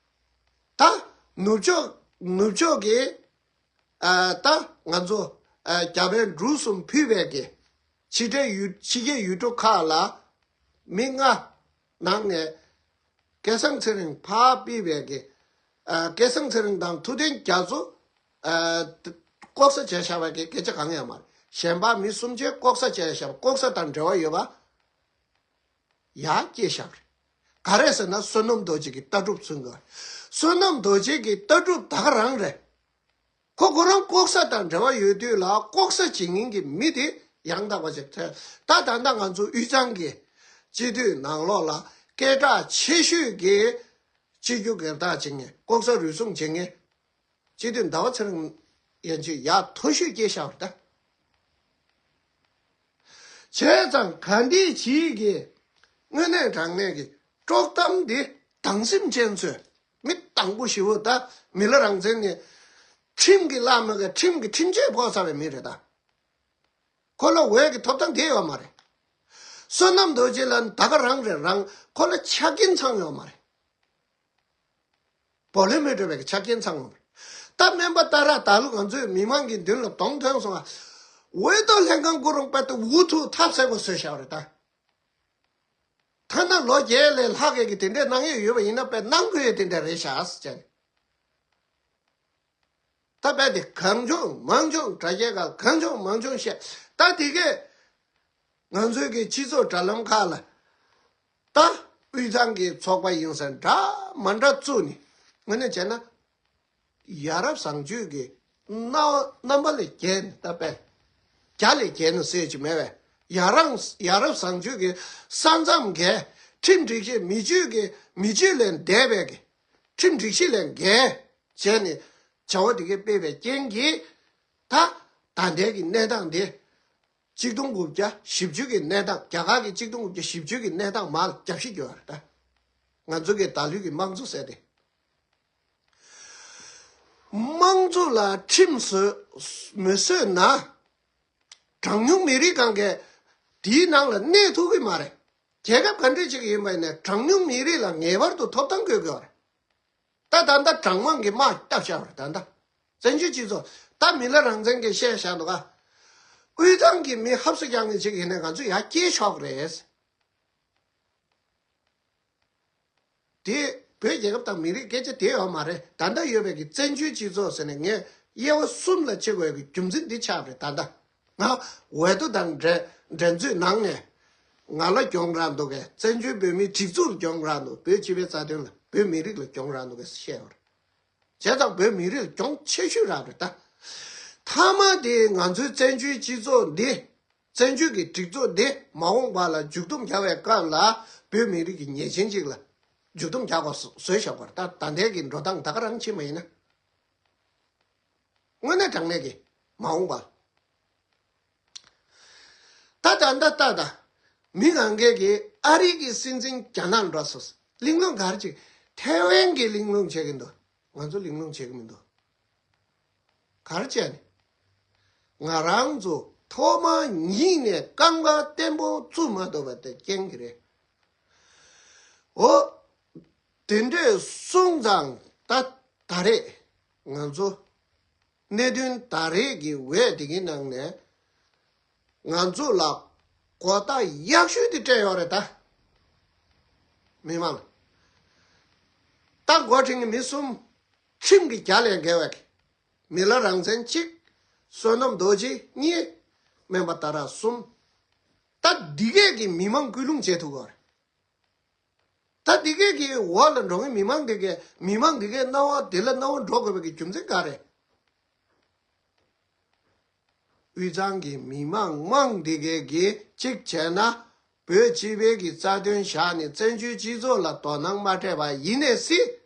ད་ནུབ་ཕྱོགས་ནུབ་ཕྱོགས་ཀྱི་ཨ་ད་ང་ཚོ་ཨ་རྒྱ་བལ་འབྲུག་གསུམ་ཕུད་པའི་གི་ཕྱི་འབྲེལ་ཡུལ་ཕྱི་རྒྱལ་ཡུལ་གྲུ་ཁག་ལ་མི་ལྔ་ནང་ནས་སྐལ་བཟང་ཚེ་རིང་ཕར་ཕུད་པའི་གི་ཨ་སྐལ་བཟང་ཚེ་རིང་དང་ཐུབ་བསྟན་རྒྱ་མཚོ་ཨ་ལྐོག་ཟ་བྱས་བཞག་པའི་གི་སྐད་ཆ་གང་ཡང་མ་རེད། གཞན་པ་མི་སུམ་ཅུ་ལྐོག་ཟ་བྱས་བཞག་པ་ལྐོག་ཟ་དང་འབྲེལ་བ་ཡོད་པ། ཡར་སྐྱེས་བཞག་རེད། ག་རེ་ཟེར་ན་བསོད་ནམས་རྡོ་རྗེ་གི་ལྟ་གྲུབ་མཚོན་གི་བསོད་ནམས་རྡོ་རྗེ་གི་ལྟ་གྲུབ་ད་ག་རང་རེད། ཁོ་ཁོ་རང་ལྐོག་ཟ་དང་འབྲེལ་བ་ཡོད་དུས་ལ་ལྐོག་ཟ་བྱེད་མཁན་གྱི་མི་དེ་ཡང་དག་པ་ཅིག་ཐོན། ད་ད་ལྟ་ང་ཚོ་དབུས་གཙང་གི་སྤྱི་འཐུས་ནང་ལོགས་ལ་སྐད་གྲགས་ཆེ་ཤོས་ཀྱི་སྤྱི་རྒྱུ་སྒེར་བདག་བྱེད་མཁན་ལྐོག་ཟ་རུལ་སུངས་བྱེད་མཁན། སྤྱི་འཐུས་ཟླ་བ་ཚེ་རིང་ཡན་ཆོད་ཡག་མཐོ་ཤོས་སྐྱེས་བཞག་པ་རེད་ད། བྱས་ཙང་ག་འདྲས་ཅིག་གིས་དངོས་གནས་དྲང་གནས་ཀྱི་དཀྲོག་གཏམ་འདི་སྡང་སེམས་ཅན་ཚོས། མི་དང་པོ་ཞེ་པོ་ད་མི་ལ་རང་བཙན་ནི་ཁྲིམས་ཀྱི་བླ་མ་གི་ཁྲིམས་ཀྱི་ཁྲིམས་ཆད་ཕོག་ཚར་བའི་མི་རེད་ད། ཁོ་ལ་འོས་ཀྱི་ཐོབ་ཐང་དེ་ཡོད་མ་རེད། བསོད་ནམས་རྡོ་རྗེ་ལ་ད་ག་རང་རེད་རང་ཁོ་ལ་ཆ་རྐྱེན་ཚང་ཡོད་མ་རེད། བོ་ལེ་མི་སྤྲོད་པའི་ཆ་རྐྱེན་ཚང་བ། ད་སྨན་པ་ཏཱ་ར་ད་ལོ་ང་ཚོས་མི་མང་གི་མདུན་ལ་གདོང་ཐོན་སོང་ང་། འོས་ཐོབ་ལྷན་ཁང་སྐུ་རོང་དཔལ་དུ་འུ་ཐུག་ཐབས་ཟད་པ་བཟོས་བཞག་རེད་ད། ཐ་ན་ལོ་བརྒྱད་ལས་ལྷག་གི་དེ་འདྲས་གནང་ཡས་ཡོད་པ་ཡིན་ན་དཔེ་གནང་དགོས་ཡས་དེ་འདྲས་རེད་ཤག་ཟེར། ད་དཔེ་དེ་གང་བྱུང་མང་བྱུང་དྲ་རྒྱའི་སྒང་གང་བྱུང་མང་བྱུང་བཤད། ད་དེ་གས་ང་ཚོའི་གི་སྤྱི་ཚོགས་དྲ་ལམ་ཁག་ལ། ད་དབུས་གཙང་གི་ཚོགས་པ་ཡིན་ཟེར་འདྲ་མ་འདྲ་བཙུགས་ནས་དངོས་གནས་བྱས་ན། ཡ་རབས་བཟང་སྤྱོད་ཀྱི་རྣ་རྣམ་པ་ལས་བརྒལ་ནས་ད་དཔེ་རྒྱ་ལས་བརྒལ་ནས་ཟེར་གྱི་མེད་པས། ཡ་རང་ཡ་རབས་བཟང་སྤྱོད་ཀྱི་ས་མཚམས་བརྒལ། ཁྲིམས་སྒྲིག་གཞི་མི་སྤྱོད་ཀྱི་མི་སྤྱོད་ལས་འདས་པའི་གི་ཁྲིམས་སྒྲིག་གཞི་ལས་འགལ་བྱས་ནས་བྱ་བ་དེ་གས་སྤེལ་བའི་རྐྱེན་གྱིས། ད་ད་ལྟའི་གི་གནས་སྟངས་དེ། གཅིག་སྟོང་དགུ་བརྒྱ་བཞི་བཅུ་གི་གནས་སྟངས། རྒྱ་གར་གྱི་གཅིག་སྟོང་དགུ་བརྒྱ་བཞི་བཅུ་གི་གནས་སྟངས་མར་རྒྱབ་བཤིག་རྒྱུ་བ་རེད་ད། ང་ཚོ་གི་ད་ལོའི་གི་དམངས་གཙོ་ཟེར་ཏེ། དམངས་གཙོ་ལ་ཁྲིམས་བཟོས་མི་བཟོས་ན། གྲངས་ཉུང་མི་རིགས་གང་གས་དེའི་ནང་ལ་གནས་ཐུབ་ཀྱི་མ་རེད། རྒྱལ་ཁབ་ག་འདྲས་ཅིག་ཡིན་པ་ཡིན་ནའི་གྲངས་ཉུང་མི་རིགས་ལ་ངེས་པར་དུ་ཐོབ་ཐང་དགོས་ཀྱི་ཡོད་རེད། ད་ད་ལྟ་གྲངས་མང་གི་དམག་བཏབ་བཞག་པ་རེད་ད་ལྟ། བཙན་བྱོལ་སྤྱི་ཚོགས་ད་མི་ལ་རང་བཙན་གྱི་བཤད་བཞག་འདུག་ག། དབུས་གཙང་གི་མི་ཧབ་སུ་རྒྱག་མཁན་ཅིག་ཡིན་ནའི་ང་ཚོ་ཡར་སྐྱེལ་ཆོག་གི་རེད། དེ་བོད་རྒྱལ་ཁབ་དང་མི་རིགས་སྐད་ཆ་དེ་ཡོད་མ་རེད། ད་ལྟ་ཡོད་པའི་གི་བཙན་བྱོལ་སྤྱི་ཚོགས་ཟེར་ནས་ངས་དབྱེ་བ་གསུམ་ལ་ཕྱེ་དགོས་ཀྱི་རྒྱུ་མཚན་འདི་ཆགས་པ་རེད་ད་ལྟ། ང་འོས་བསྡུ་དང་འགྲན་འགྲན་རྩོད་ནང་ནས་ང་ལ་གྱོང་རག་འདུག་གས། བཙན་བྱོལ་བོད་མིའི་སྒྲིག་འཛུགས་ལ་གྱོང་རག་འདུག་བོད་སྤྱི་པའི་རྩ་དོན་ལ་བོད་མི་རིགས་ལ་གྱོང་རག་འདུག་གས་བཤད་ཡོད་རེད། བྱས་ཙང་བོད་མི་རིགས་ལ་གྱོང་ཆེ་ཤོས་རག་རེད་ད། མཐའ་མ་དེ་ང་ཚོའི་བཙན་བྱོལ་སྤྱི་ཚོགས་འདི་ བཙན་བྱོལ་གྱི་སྒྲིག་འཛུགས་འདི་མ་འོངས་པ་ལ་མཇུག་སྡོམ་རྒྱག་པའི་སྐབས་ལ་བོད་མི་རིགས་ཀྱི་ཉེས་ཅན་ཅིག་ལ་མཇུག་སྡོམ་རྒྱག་དགོས་བཟོས་བཞག་པ་རེད། ད་ད་ལྟའི་གི་འགྲོ་སྟངས་ད་ག་རང་ཕྱིན་པ་ཡིན་ན། དངོས་གནས་དྲང་གནས་ཀྱི་མ་འོངས་པ། ད་ད་ད་ད་ད། མི་གང་གས་ཀྱིས་ཨ་རི་གི་སྲིད་འཛིན་རྒྱ་ནག་འགྲོ་སོང་། གླེང་སློང་ག་རེ་བྱེད། ཐའེ་ཝན་གྱིས་གླེང་སློང་བྱེད་ཀྱི་འདུག་ང་ཚོ་གླེང་སློང་བྱེད་ཀྱི་མི་འདུག་ག་རེ་བྱས་ནས། ང་རང་ཚོ་ཐོག་མ་ཉིད་ནས་རྐང་པ་བརྟན་པོ་བཙུགས་མ་ཐུབ་པ་དེ་རྐྱེན་གྱིས་རེད། འོ། དེ་འདྲས་སོང་ཙང་ད་ད་རེས་ང་ཚོ་གནད་དོན་ད་རེས་ཀྱི་འོས་དེ་གི་ནང་ནས་ང་ཚོ་ལ་གོ་བརྡ་ཡག་ཤོས་དེ་སྤྲད་ཡོད་རེད་ད། མི་མང་། ད་འགོ་ཁྲིད་མཁན་མི་གསུམ། ཁྲིམས་ཀྱི་རྒྱ་ལས་འགལ་བའི་མི་ལ་རང་བཙན་གཅིག་བསོད་ནམས་རྡོ་རྗེ་གཉིས། སྨན་པ་ཏཱ་ར་གསུམ། ད་འདི་གས་ཀྱི་མི་མང་སྐུལ་སློང་བྱེད་ཐུབ་ཀྱི་ཡོད་རེད། ད་འདི་གས་ཀྱི་འོག་ལ་འགྲོ་མཁན་མི་མང་འདི་གས་མི་མང་འདི་གས་སྣང་བ་དེ་ལ་སྣང་བ་འགྲོ་དགོས་པའི་གི་རྒྱུ་མཚན་ག་རེ། དབུས་གཙང་གི་མི་མང་མང་འདི་གས་ཀྱིས་གཅིག་བྱས་ན་བོད་སྤྱི་པའི་གི་རྩ་དོན་བཞག་ནས་བཙན་བྱོལ་སྤྱི་ཚོགས་ལ་དོ་སྣང་མ་སྤྲད་པ་ཡིན་ནའི་སྲིད།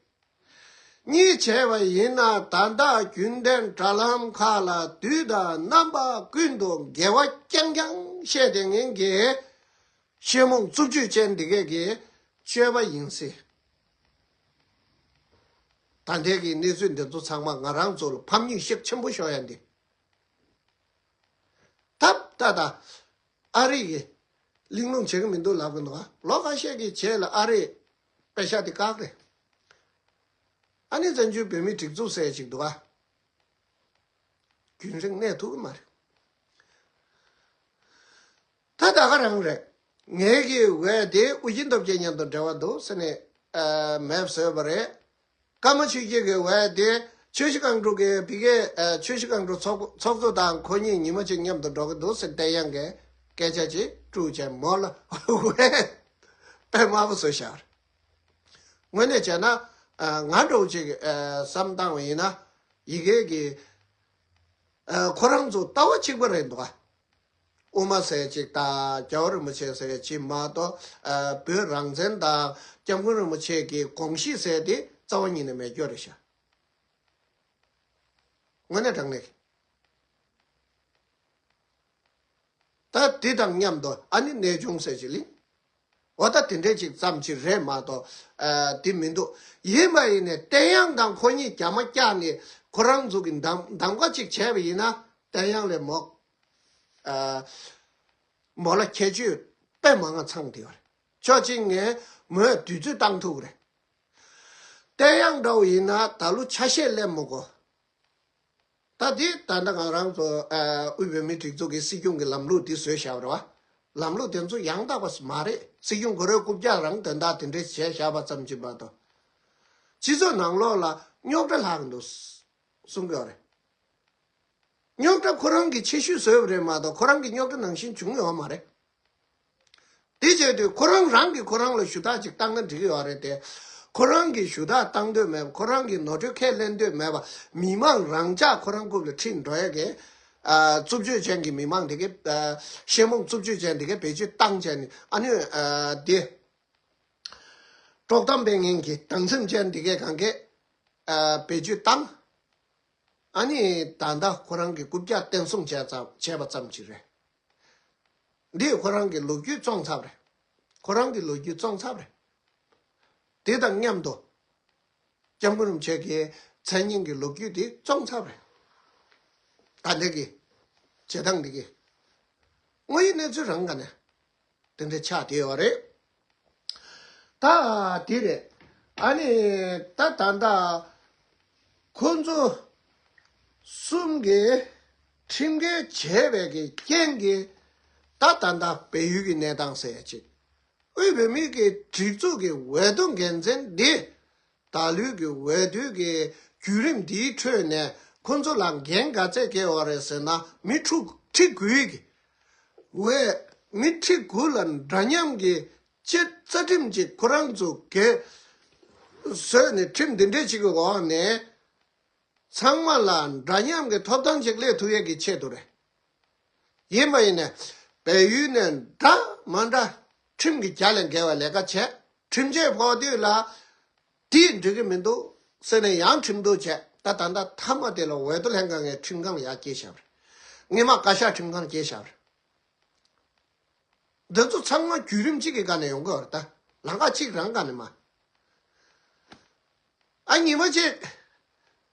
གཉིས་བྱས་པ་ཡིན་ན་ད་ལྟ་རྒྱུན་ལྡན་དྲ་ལམ་ཁག་ལ་དུས་དང་རྣམ་པ་ཀུན་ཏུ་འགལ་བ་རྐྱང་རྐྱང་བཤད་བསྡད་མཁན་གྱི་ཤེས་རྨོངས་རྩུབ་སྤྱོད་ཅན་འདི་གས་ཀྱི་སྤྱོད་པ་ཡིན་སྲིད། ད་ལྟའི་གི་གནས་ཚུལ་འདི་ཚོ་ཚང་མ་ང་རང་ཚོ་ལ་ཕམ་ཉེས་ཤུགས་ཆེན་པོ་ཤོར་ཡ་འདི། ད་ད་ད། ཨ་རི་གི་གླེང་སློང་བྱེད་ཀྱི་མི་འདུག་ལབ་ཀྱི་འདུག་ག་ལོ་ཁ་ཤས་ཀྱི་རྗེས་ལ་ཨ་རིས་པེ་ཤག་དེ་བཀག་རེད། ཨ་ནི་བཙན་བྱོལ་བོད་མིའི་སྒྲིག་འཛུགས་ཟེར་ཅིག་འདུག་ག་རྒྱུན་རིང་གནས་ཐུབ་ཀྱི་མ་རེད། ད་ད་ག་རང་རེད། ངའི་གི་འོས་དེ་ཨུ་རྒྱན་སྟོབས་རྒྱལ་མཉམ་དུ་འབྲེལ་བ་འདུག་ཟེར་ནས་ཨ་མེབ་བཟོས་པ་རེད། ཀརྨ་ཆོས་རྒྱལ་གྱི་འོས་དེ་ཆུ་བཞི་སྒང་དྲུག་གི་བི་ཀེ་ཨ་ཆུ་བཞི་སྒང་དྲུག་ཚོགས་ཚོགས་གཙོ་དང་ཁོ་གཉིས་ཉི་མ་གཅིག་མཉམ་དུ་འགྲོ་གི་འདུག་ཟེར་བསྟན་ཡང་གི་སྐད་ཆ་ཅིག་དཀྲུགས་བྱས་མོ་ལ་འོས་དཔེ་དམའ་པོ་བཟོས་བཞག་རེད། དངོས་གནས་བྱས་ན་ཨ་ང་འདྲ་བོ་ཅིག་ཨ་བསམ་བཏང་བ་ཡིན་ན་ཡི་གེ་གི་ཨ་ཁོ་རང་ཚོ་ལྟ་བ་གཅིག་པ་རེད་འདུག་ག་དབུ་མ་ཟེར་ཅིག་དང་རྒྱལ་བ་རིན་པོ་ཆེ་ཟེར་ཅིག་མ་གཏོགས་ཨ་བོད་རང་བཙན་དང་སྐྱབས་མགོན་རིན་པོ་ཆེ་གི་དགོངས་གཞི་ཟེར་དེ་རྩ་བ་ཉིད་ནས་མེད་སྐྱོ་རེད་ཤག་དངོས་གནས་དྲང་གནས་ཀྱི། ད་དེ་དང་མཉམ་དུ་ཨ་ནི་གནས་ཆུང་ཟེར་ཅིག་གླེང་། འོ་ད་དེ་འདྲའི་ཅིག་ཙམ་ཅིག་རེད་མ་གཏོགས་ཨ་དེ་མི་འདུག་ཡིན་པ་ཡིན་ནས་བསྟན་ཡང་དང་ཁོ་གཉིས་རྒྱ་མ་བཀྱག་ནས་ཁོ་རང་ཚོ་གི་གདམ་གདམ་ག་ཅིག་བྱས་པ་ཡིན་ན་བསྟན་ཡང་ལས་མོ་ཨ་མོ་ལ་ཁྱད་ཆོས་དཔེ་མང་ང་ཚང་དེ་བར་ཕྱོགས་གཅིག་ནས་མོས་དུས་ཚོད་བཏང་ཐུབ་རེད། བསྟན་ཡང་འདྲ་བོ་ཡིན་ན་ད་ལོ་ཆ་ཤས་སླེབས་མི་དགོས། ད་དེ་ད་ལྟ་ང་རང་ཚོ་ཨ་དབུས་བོད་མིའི་སྒྲིག་འཛུགས་ཀྱི་སྲིད་སྐྱོང་གི་ལམ་ལུགས་འདི་བཟོས་བཞག་པ་རེད་བ། ལམ་ལུགས་དེ་ཚོ་ཡང་དག་པ་མ་རེད། སྲིད་སྐྱོང་གོ་རེ་རྐུབ་བཀྱག་རང་དོན་དག་དེ་འདྲས་བྱས་བཞག་པ་ཙམ་གྱིས་མ་གཏོགས། སྤྱི་ཚོགས་ནང་ལོགས་ལ་རྙོག་དྲ་ལྷག་གི་འདུག་གསུང་གི་ཡོད་རེད། རྙོག་དྲ་ཁོ་རང་གིས་ཆེ་ཤོས་བཟོས་པ་རེད་མ་གཏོགས་ཁོ་རང་གི་རྙོག་དྲ་ནང་བཞིན་བྱུང་ཡོད་མ་རེད། དེ་བྱས་དུས་ཁོ་རང་རང་གིས་ཁོ་རང་ལ་ཞུ་དག་ཅིག་བཏང་ན་འགྲིག་གི་ཡོད་རེད་དེ། ཁོ་རང་གིས་ཞུ་དག་བཏང་འདོད་མེད་པ། ཁོ་རང་གིས་ནོར་འཁྲུལ་ཁས་ལེན་འདོད་མེད་པ། མི་མང་རང་འཇགས་ཁོ་རང་རྐུབ་ལ་ཁྲིད་འགྲོ་ཡ་གི་ཨ་རྩུབ་སྤྱོད་ཅན་གྱི་མི་མང་དེ་གི་ཨ་ཤེས་རྨོངས་རྩུབ་སྤྱོད་ཅན་དེ་གི་བེད་སྤྱོད་བཏང་བྱས་ནས་ཨ་ནི་ཨ་དེ་དཀྲོག་གཏམ་སྤེལ་མཁན་གྱི་སྡང་སེམས་ཅན་དེ་གས་གང་གས་ཨ་བེད་སྤྱོད་བཏང་། ཨ་ནི་ད་ལྟ་ཁོ་རང་གི་རྐུབ་བཀྱག་བསྟན་སྲུང་བྱས་ཙམ་བྱས་པ་ཙམ་ཅིག་རེད། འདིས་ཁོ་རང་གི་ལོ་རྒྱུས་བཙོང་ཚར་བ་རེད། ཁོ་རང་གི་ལོ་རྒྱུས་བཙོང་ཚར་བ་རེད། དེ་དང་མཉམ་དུ་སྐྱབས་མགོན་རིན་པོ་ཆེ་གི་མཚན་སྙན་གྱི་ལོ་རྒྱུས་དེ་བཙོང་ཚར་བ་རེད། ད་འདི་གི་བྱེད་སྟངས་འདི་གི་དངོས་ཡོད་གནས་ཚུལ་རང་ག་ནས་དེ་འདྲ་ཆགས་བསྡད་ཡོད་རེད། ད་དེ་རེད། ཨ་ནི་ད་ད་ལྟ་ཁོ་ཚོ་གསུམ་གྱིས་ཁྲིམས་འགལ་བྱས་པའི་གི་རྐྱེན་གྱིས་ད་ད་ལྟ་བལ་ཡུལ་གྱི་གནས་སྟངས་ཟེར་ཡ་ཅིག་དབུས་བོད་མིའི་གི་སྒྲིག་འཛུགས་ཀྱི་འོས་བསྡུ་འགན་འཛིན་འདི་ད་ལོའི་གི་འོས་བསྡུའི་གི་བརྒྱུད་རིམ་འདིའི་ཁྲོད་ནས་ཁོ་ཚོ་ལ་འགན་ག་ཚད་འཁྱེར་བ་རེད་ཟེར་ན་མི་ཁྲི་ཁྲི་དགུའི་གི་འོས་མི་ཁྲི་དགུ་ལ་འདྲ་མཉམ་གྱི་སྤྱི་རྩ་ཁྲིམས་ཅིག་ཁོ་རང་ཚོ་གིས་བཟོས་ནས་ཁྲིམས་འདི་འདྲས་ཅིག་གི་འོག་ནས་ཚང་མ་ལ་འདྲ་མཉམ་གྱི་ཐོབ་ཐང་ཅིག་སླེབས་ཐུབ་ཡས་ཀྱི་ཆེད་དུ་རེད། ཡིན་པ་ཡིན་ནས་ བལ་ཡུལ་ནས་འདྲ་མ་འདྲ་ཁྲིམས་ཀྱི་རྒྱ་ལས་འགལ་བའི་ལས་ཀ་བྱས། ཁྲིམས་ཆད་ཕོག་དུས་ལ་དེས་འགྲིག་གི་མི་འདུག་ཟེར་ནས་ཡང་ཁྲིམས་གཏུག་བྱས། ད་ད་ལྟ་མཐའ་མ་དེ་ལ་འོས་བསྡུ་ལྷན་ཁང་ངས་ཁྲིམས་ཁང་ལ་ཡར་སྐྱེལ་བཞག་པ་རེད། སྔོན་མ་བཀའ་ཤག་ཁྲིམས་ཁང་སྐྱེལ་བཞག་པ་རེད། འདི་ཚོ་ཚང་མ་བརྒྱུད་རིམ་གཅིག་གི་སྒང་ནས་ཡོང་གི་ཡོད་རེད། ད་ལམ་ཁ་གཅིག་རང་སྒང་ནས་མ། ཨ་ཉི་མ་གཅིག་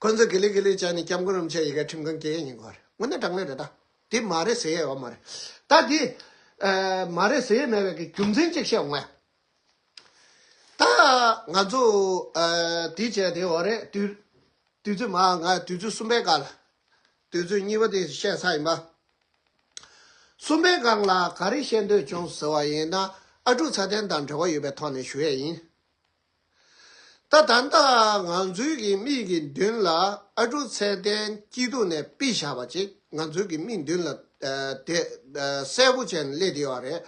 ཁོ་ཚོ་གི་ལི་གི་ལི་བྱས་ནས་སྐྱབས་མགོན་རིན་པོ་ཆེ་ཡི་གེ་ཁྲིམས་ཁང་སྐྱེལ་ཡས་ཡིན་གོ་རེད། དངོས་གནས་དྲང་གནས་རེད་ད། དེ་མ་རེད་ཟེར་ཡས་ཡོད་མ་རེད། ད་དེ་ཨ་མ་རེད་ཟེར་ཡས་མེད་པའི་གི་རྒྱུ་མཚན་གཅིག་བཤད་འོང་ངས། ད་ང་ཚོ་ཨ་དེ་བྱས་དེ་འོ་རེད། དུས་དུས་ཚོད་མ་ང་དུས་ཚོད་གསུམ་པའི་སྒང་ལ། དུས་ཚོད་གཉིས་པ་དེ་བཤད་ཚར་ཡིན་པ། གསུམ་པའི་སྒང་ལ་ག་རེ་བཤད་འདོད་བྱུང་ཟེར་བ་ཡིན་ན། ཨ་ཀྲུག་ཚེ་བརྟན་དང་འབྲེལ་བ་ཡོད་པའི་ཐོག་ནས་ཞུ་ཡས་ཡིན། ད་ད་ལྟ་ང་ཚོའི་གི་མིག་གི་མདུན་ལ་ཨ་ཀྲུག་ཚེ་བརྟན་སྐྱིད་སྡུག་ནས་ཕུད་བཞག་པ་ཅིག་ང་ཚོའི་གི་མིག་མདུན་ལ་ཨ་དེ་ཨ་གསལ་པོ་བྱས་ནས་སླེབས་བསྡད་ཡོད་རེད།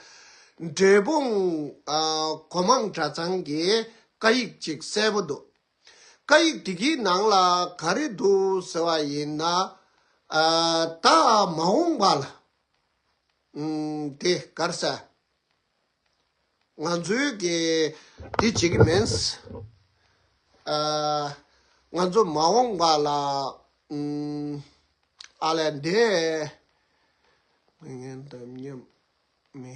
འབྲས་སྤུངས་ཨ་སྒོ་མང་གྲྭ་ཚང་གི་བཀའ་ཡིག་ཅིག་གསལ་པོ་འདུག་བཀའ་ཡིག་དེ་གི་ནང་ལ་ག་རེ་འདུག་ཟེར་བ་ཡིན་ན། ཨ་ད་མ་འོངས་པ་ལ་ཨུམ་དེ་ག་རེ་ཟེར། ང་ཚོའི་གི་དེ་བྱེད་ཀྱི་མིན། ཨ་ང་ཚོ་མ་འོངས་པ་ལ་ཨུམ་ཨ་ལས་འདས་མི་ངན་དམ་ཉམས་མི།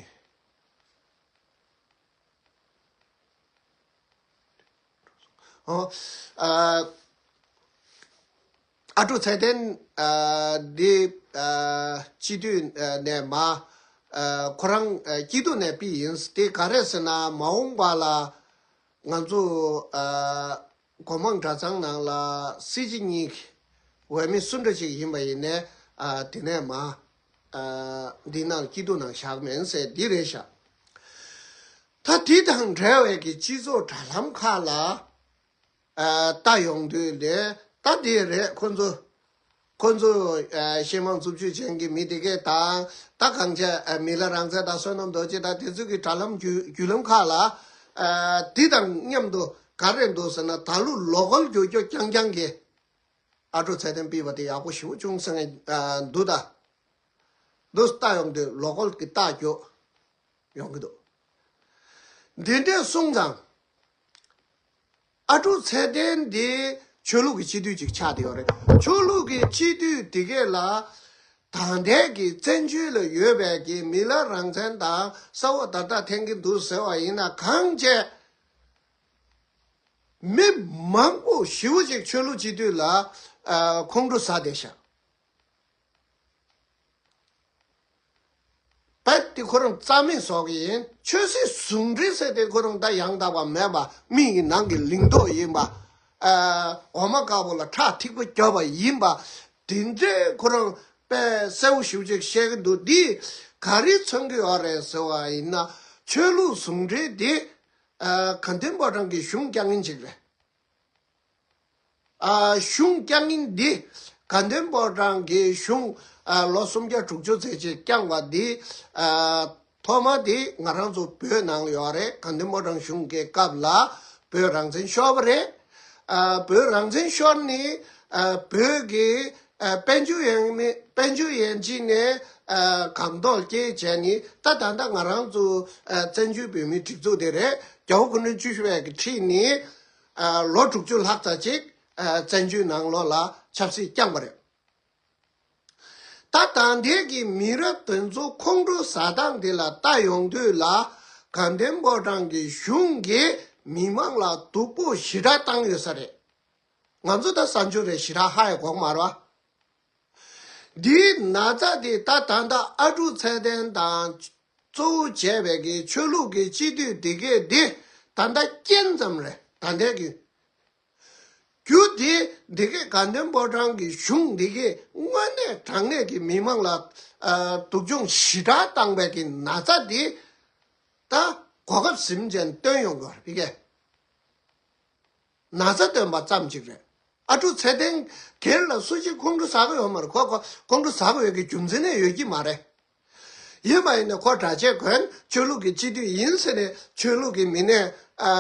ཨོ། ཨ་ཨ་ཀྲུག་ཚེ་བརྟན་ཨ་འདི་ཨ་སྤྱི་འཐུས་ཨ་ནས་མ་ཨ་ཁོ་རང་ཨ་སྐྱིད་སྡུག་ནས་ཕུད་ཡིན། དེ་ག་རེ་ཟེར་ན་མ་འོངས་པ་ལ་ང་ཚོ་ཨ་སྒོ་མང་གྲྭ་ཚང་ནང་ལ་སྲིད་སྤྱི་གཉིས་འོས་མི་སུ་འདྲ་ཞིག་ཡིན་པ་ཡིན་ནའི་ཨ་དེ་ནས་མ་ཨ་འདི་ནང་སྐྱིད་སྡུག་ནང་བཞག་མིན་ཟེར་འདི་རེད་ཤག་ད་དེ་དང་འབྲེལ་བའི་གི་སྤྱི་ཚོགས་དྲ་ལམ་ཁག་ལ་ཨ་ལྟ་ཡོང་དུས་ལས་ད་དེ་རེད། ཁོ་ཚོ་ཁོ་ཚོ་ཨ་ཤེས་མང་རྩུབ་སྤྱོད་ཅན་གྱི་མི་དེ་གས་དང་ད་གང་བྱས་ཨ་མི་ལ་རང་བཙན་དང་བསོད་ནམས་རྡོ་རྗེ་དང་དེ་ཚོ་གི་དྲ་ལམ་བརྒྱུད་བརྒྱུད་ལམ་ཁག་ལ་ཨ་དེ་དང་མཉམ་དུ་ག་རེ་འདུག་ཟེར་ན། ད་ལོ་ལོ་འཁོར་རྒྱུག་རྒྱུག་རྐྱང་རྐྱང་གི་ཨ་ཀྲུག་ཚེ་བརྟན་ཕུད་པ་དེ་ཡག་པོ་ཞེ་པོ་བྱུང་ཟེར་ནས་ཨ་འདུག་ད། འདུག་ལྟ་ཡོང་དུས་ལོ་འཁོར་གྱི་རྟགས་ཀྱོག་ཡོང་གི་འདུག་འདི་འདྲས་སོང་ཙང་ཨ་ཀྲུག་ཚེ་བརྟན་འདི་ཆོས་ལུགས་ཀྱི་སྤྱི་འཐུས་ཅིག་ཆགས་བསྡད་ཡོད་རེད། ཆོས་ལུགས་ཀྱི་སྤྱི་འཐུས་དེ་གས་ལ་ད་ལྟའི་གི་བཙན་བྱོལ་ལ་ཡོད་པའི་གི་མི་ལ་རང་བཙན་དང་གསལ་བོ་བརྡ་རྟགས་འཐེན་གྱི་འདུག་ཟེར་བ་ཡིན་ན། གང་བྱས་མི་མང་པོ་ཞེ་པོ་ཅིག་ཆོས་ལུགས་སྤྱི་འཐུས་ལ་ཨ་ཁོང་ཁྲོ་ཟ་བསྡད་ཤག་དཔེ་དེ་ཁོ་རང་རྩ་མེད་བཟོ་གི་ཡིན། ཆོས་སྲིད་ཟུང་འབྲེལ་ཟེར་དེ་ཁོ་རང་ད་ཡང་དག་པ་མེད་པ། མིག་གི་ནང་གི་ལིང་ཏོག་ཡིན་པ། ཨ་འོ་མ་དཀར་པོ་ལ་ཁྲག་ཐིགས་པ་བརྒྱབ་པ་ཡིན་པ། དེ་འདྲའི་ཁོ་རང་དཔེ་གསལ་པོ་ཞེ་པོ་ཅིག་བཤད་གི་འདུག་འདིས་ག་རེ་མཚོན་གི་ཡོད་རེད་ཟེར་བ་ཡིན་ན། ཆོས་ལུགས་ཟུང་འབྲེལ་དེ་ཨ་དགའ་ལྡན་ཕོ་བྲང་གི་གཞུང་བསྐྱངས་མཁན་ཅིག་རེད། ཨ་གཞུང་བསྐྱངས་མཁན་འདི། དགའ་ལྡན་ཕོ་བྲང་གི་གཞུང་ཨ་ལོ་སུམ་བརྒྱ་དྲུག་ཅུ་ཙམ་ཅིག་བསྐྱངས་པ་འདི། ཨ་ཐོག་མ་དེ་ང་རང་ཚོ་བོད་ནང་ཡོད་རེད། དགའ་ལྡན་ཕོ་བྲང་གཞུང་གི་སྐབས་ལ་བོད་རང་བཙན་ཤོར་བ་རེད། ཨ་བོད་རང་བཙན་ཤོར་ནས་ཨ་བོད་ཀྱི་ཨ་དཔལ་འབྱོར་ཡན་མི་དཔལ་འབྱོར་ཡན་ཆད་ནས་ཨ་སྒང་ཏོག་སྐྱེལ་བྱས་ནས། ད་ད་ལྟ་ང་རང་ཚོ་ཨ་བཙན་བྱོལ་བོད་མིའི་སྒྲིག་འཛུགས་དེ་རེད། རྒྱལ་བ་སྐུ་ཕྲེང་བཅུ་བཞི་པའི་གི་ཁྲིད་ནས། ཨ་ལོ་དྲུག་ཅུ་ལྷག་ཙམ་ཅིག་ཨ་བཙན་བྱོལ་ནང་ལོགས་ལ་ཆབ་སྲིད་བསྐྱངས་པ་རེད། ད་ད་ལྟའི་གི་མི་རབས་དེ་ཚོ་ཁོང་ཁྲོ་ཟ་སྟངས་དེ་ལ་ལྟ་ཡོང་དུས་ལ། དགའ་ལྡན་ཕོ་བྲང་གི་གཞུང་གིས་མི་མང་ལ་སྡུག་པོ་ཞེ་དྲག་བཏང་ཡོད་ས་རེད། ང་ཚོ་ད་གསར་འབྱོར་རེད། ཞེ་དྲག་ཧ་ཡང་གོ་གི་མ་རེད་བ། འདིའི་ན་ཚ་དེ་ད་ད་ལྟ་ཨ་ཀྲུག་ཚེ་བརྟན་དང་གཙོ་བོ་བྱས་པའི་གི་ཆོས་ལུགས་ཀྱི་སྤྱི་འཐུས་དེ་གས་དེ་ད་ལྟ་རྐྱེན་ཙམ་རེད། ད་ལྟའི་གི་རྒྱུ་དེ་འདི་གས་དགའ་ལྡན་ཕོ་བྲང་གི་གཞུང་འདི་གས་དངོས་གནས་དྲང་གནས་ཀྱི་མི་མང་ལ་ཨ་སྡུག་སྦྱོང་ཞེ་དྲག་བཏང་བའི་གི་ན་ཚ་དེ་ད་གོ་སྐབས་ཟིན་བྱས་ནས་བཏོན་ཡོང་དགོས་རེད། ཕ་གིའི་ན་ཚ་བཏོན་པ་ཙམ་ཅིག་རེད། ཨ་ཀྲུག་ཚེ་བརྟན་སྒེར་ལ་སུ་གཅིག་ཁོང་ཁྲོ་ཟ་གི་ཡོད་མ་རེད། ཁོ་ཁོ་ཁོང་ཁྲོ་ཟ་གི་ཡོད་ཀྱི་རྒྱུ་མཚན་ནས་ཡོད་ཀྱི་མ་རེད། ཡིན་པ་ཡིན་ན་ཁོ་གྲྭ་ཆས་གོན། ཆོས་ལུགས་ཀྱི་སྤྱི་འཐུས་ཡིན་ཟེར་ནས་ཆོས་ལུགས་ཀྱི་མི་སྣས་ཨ་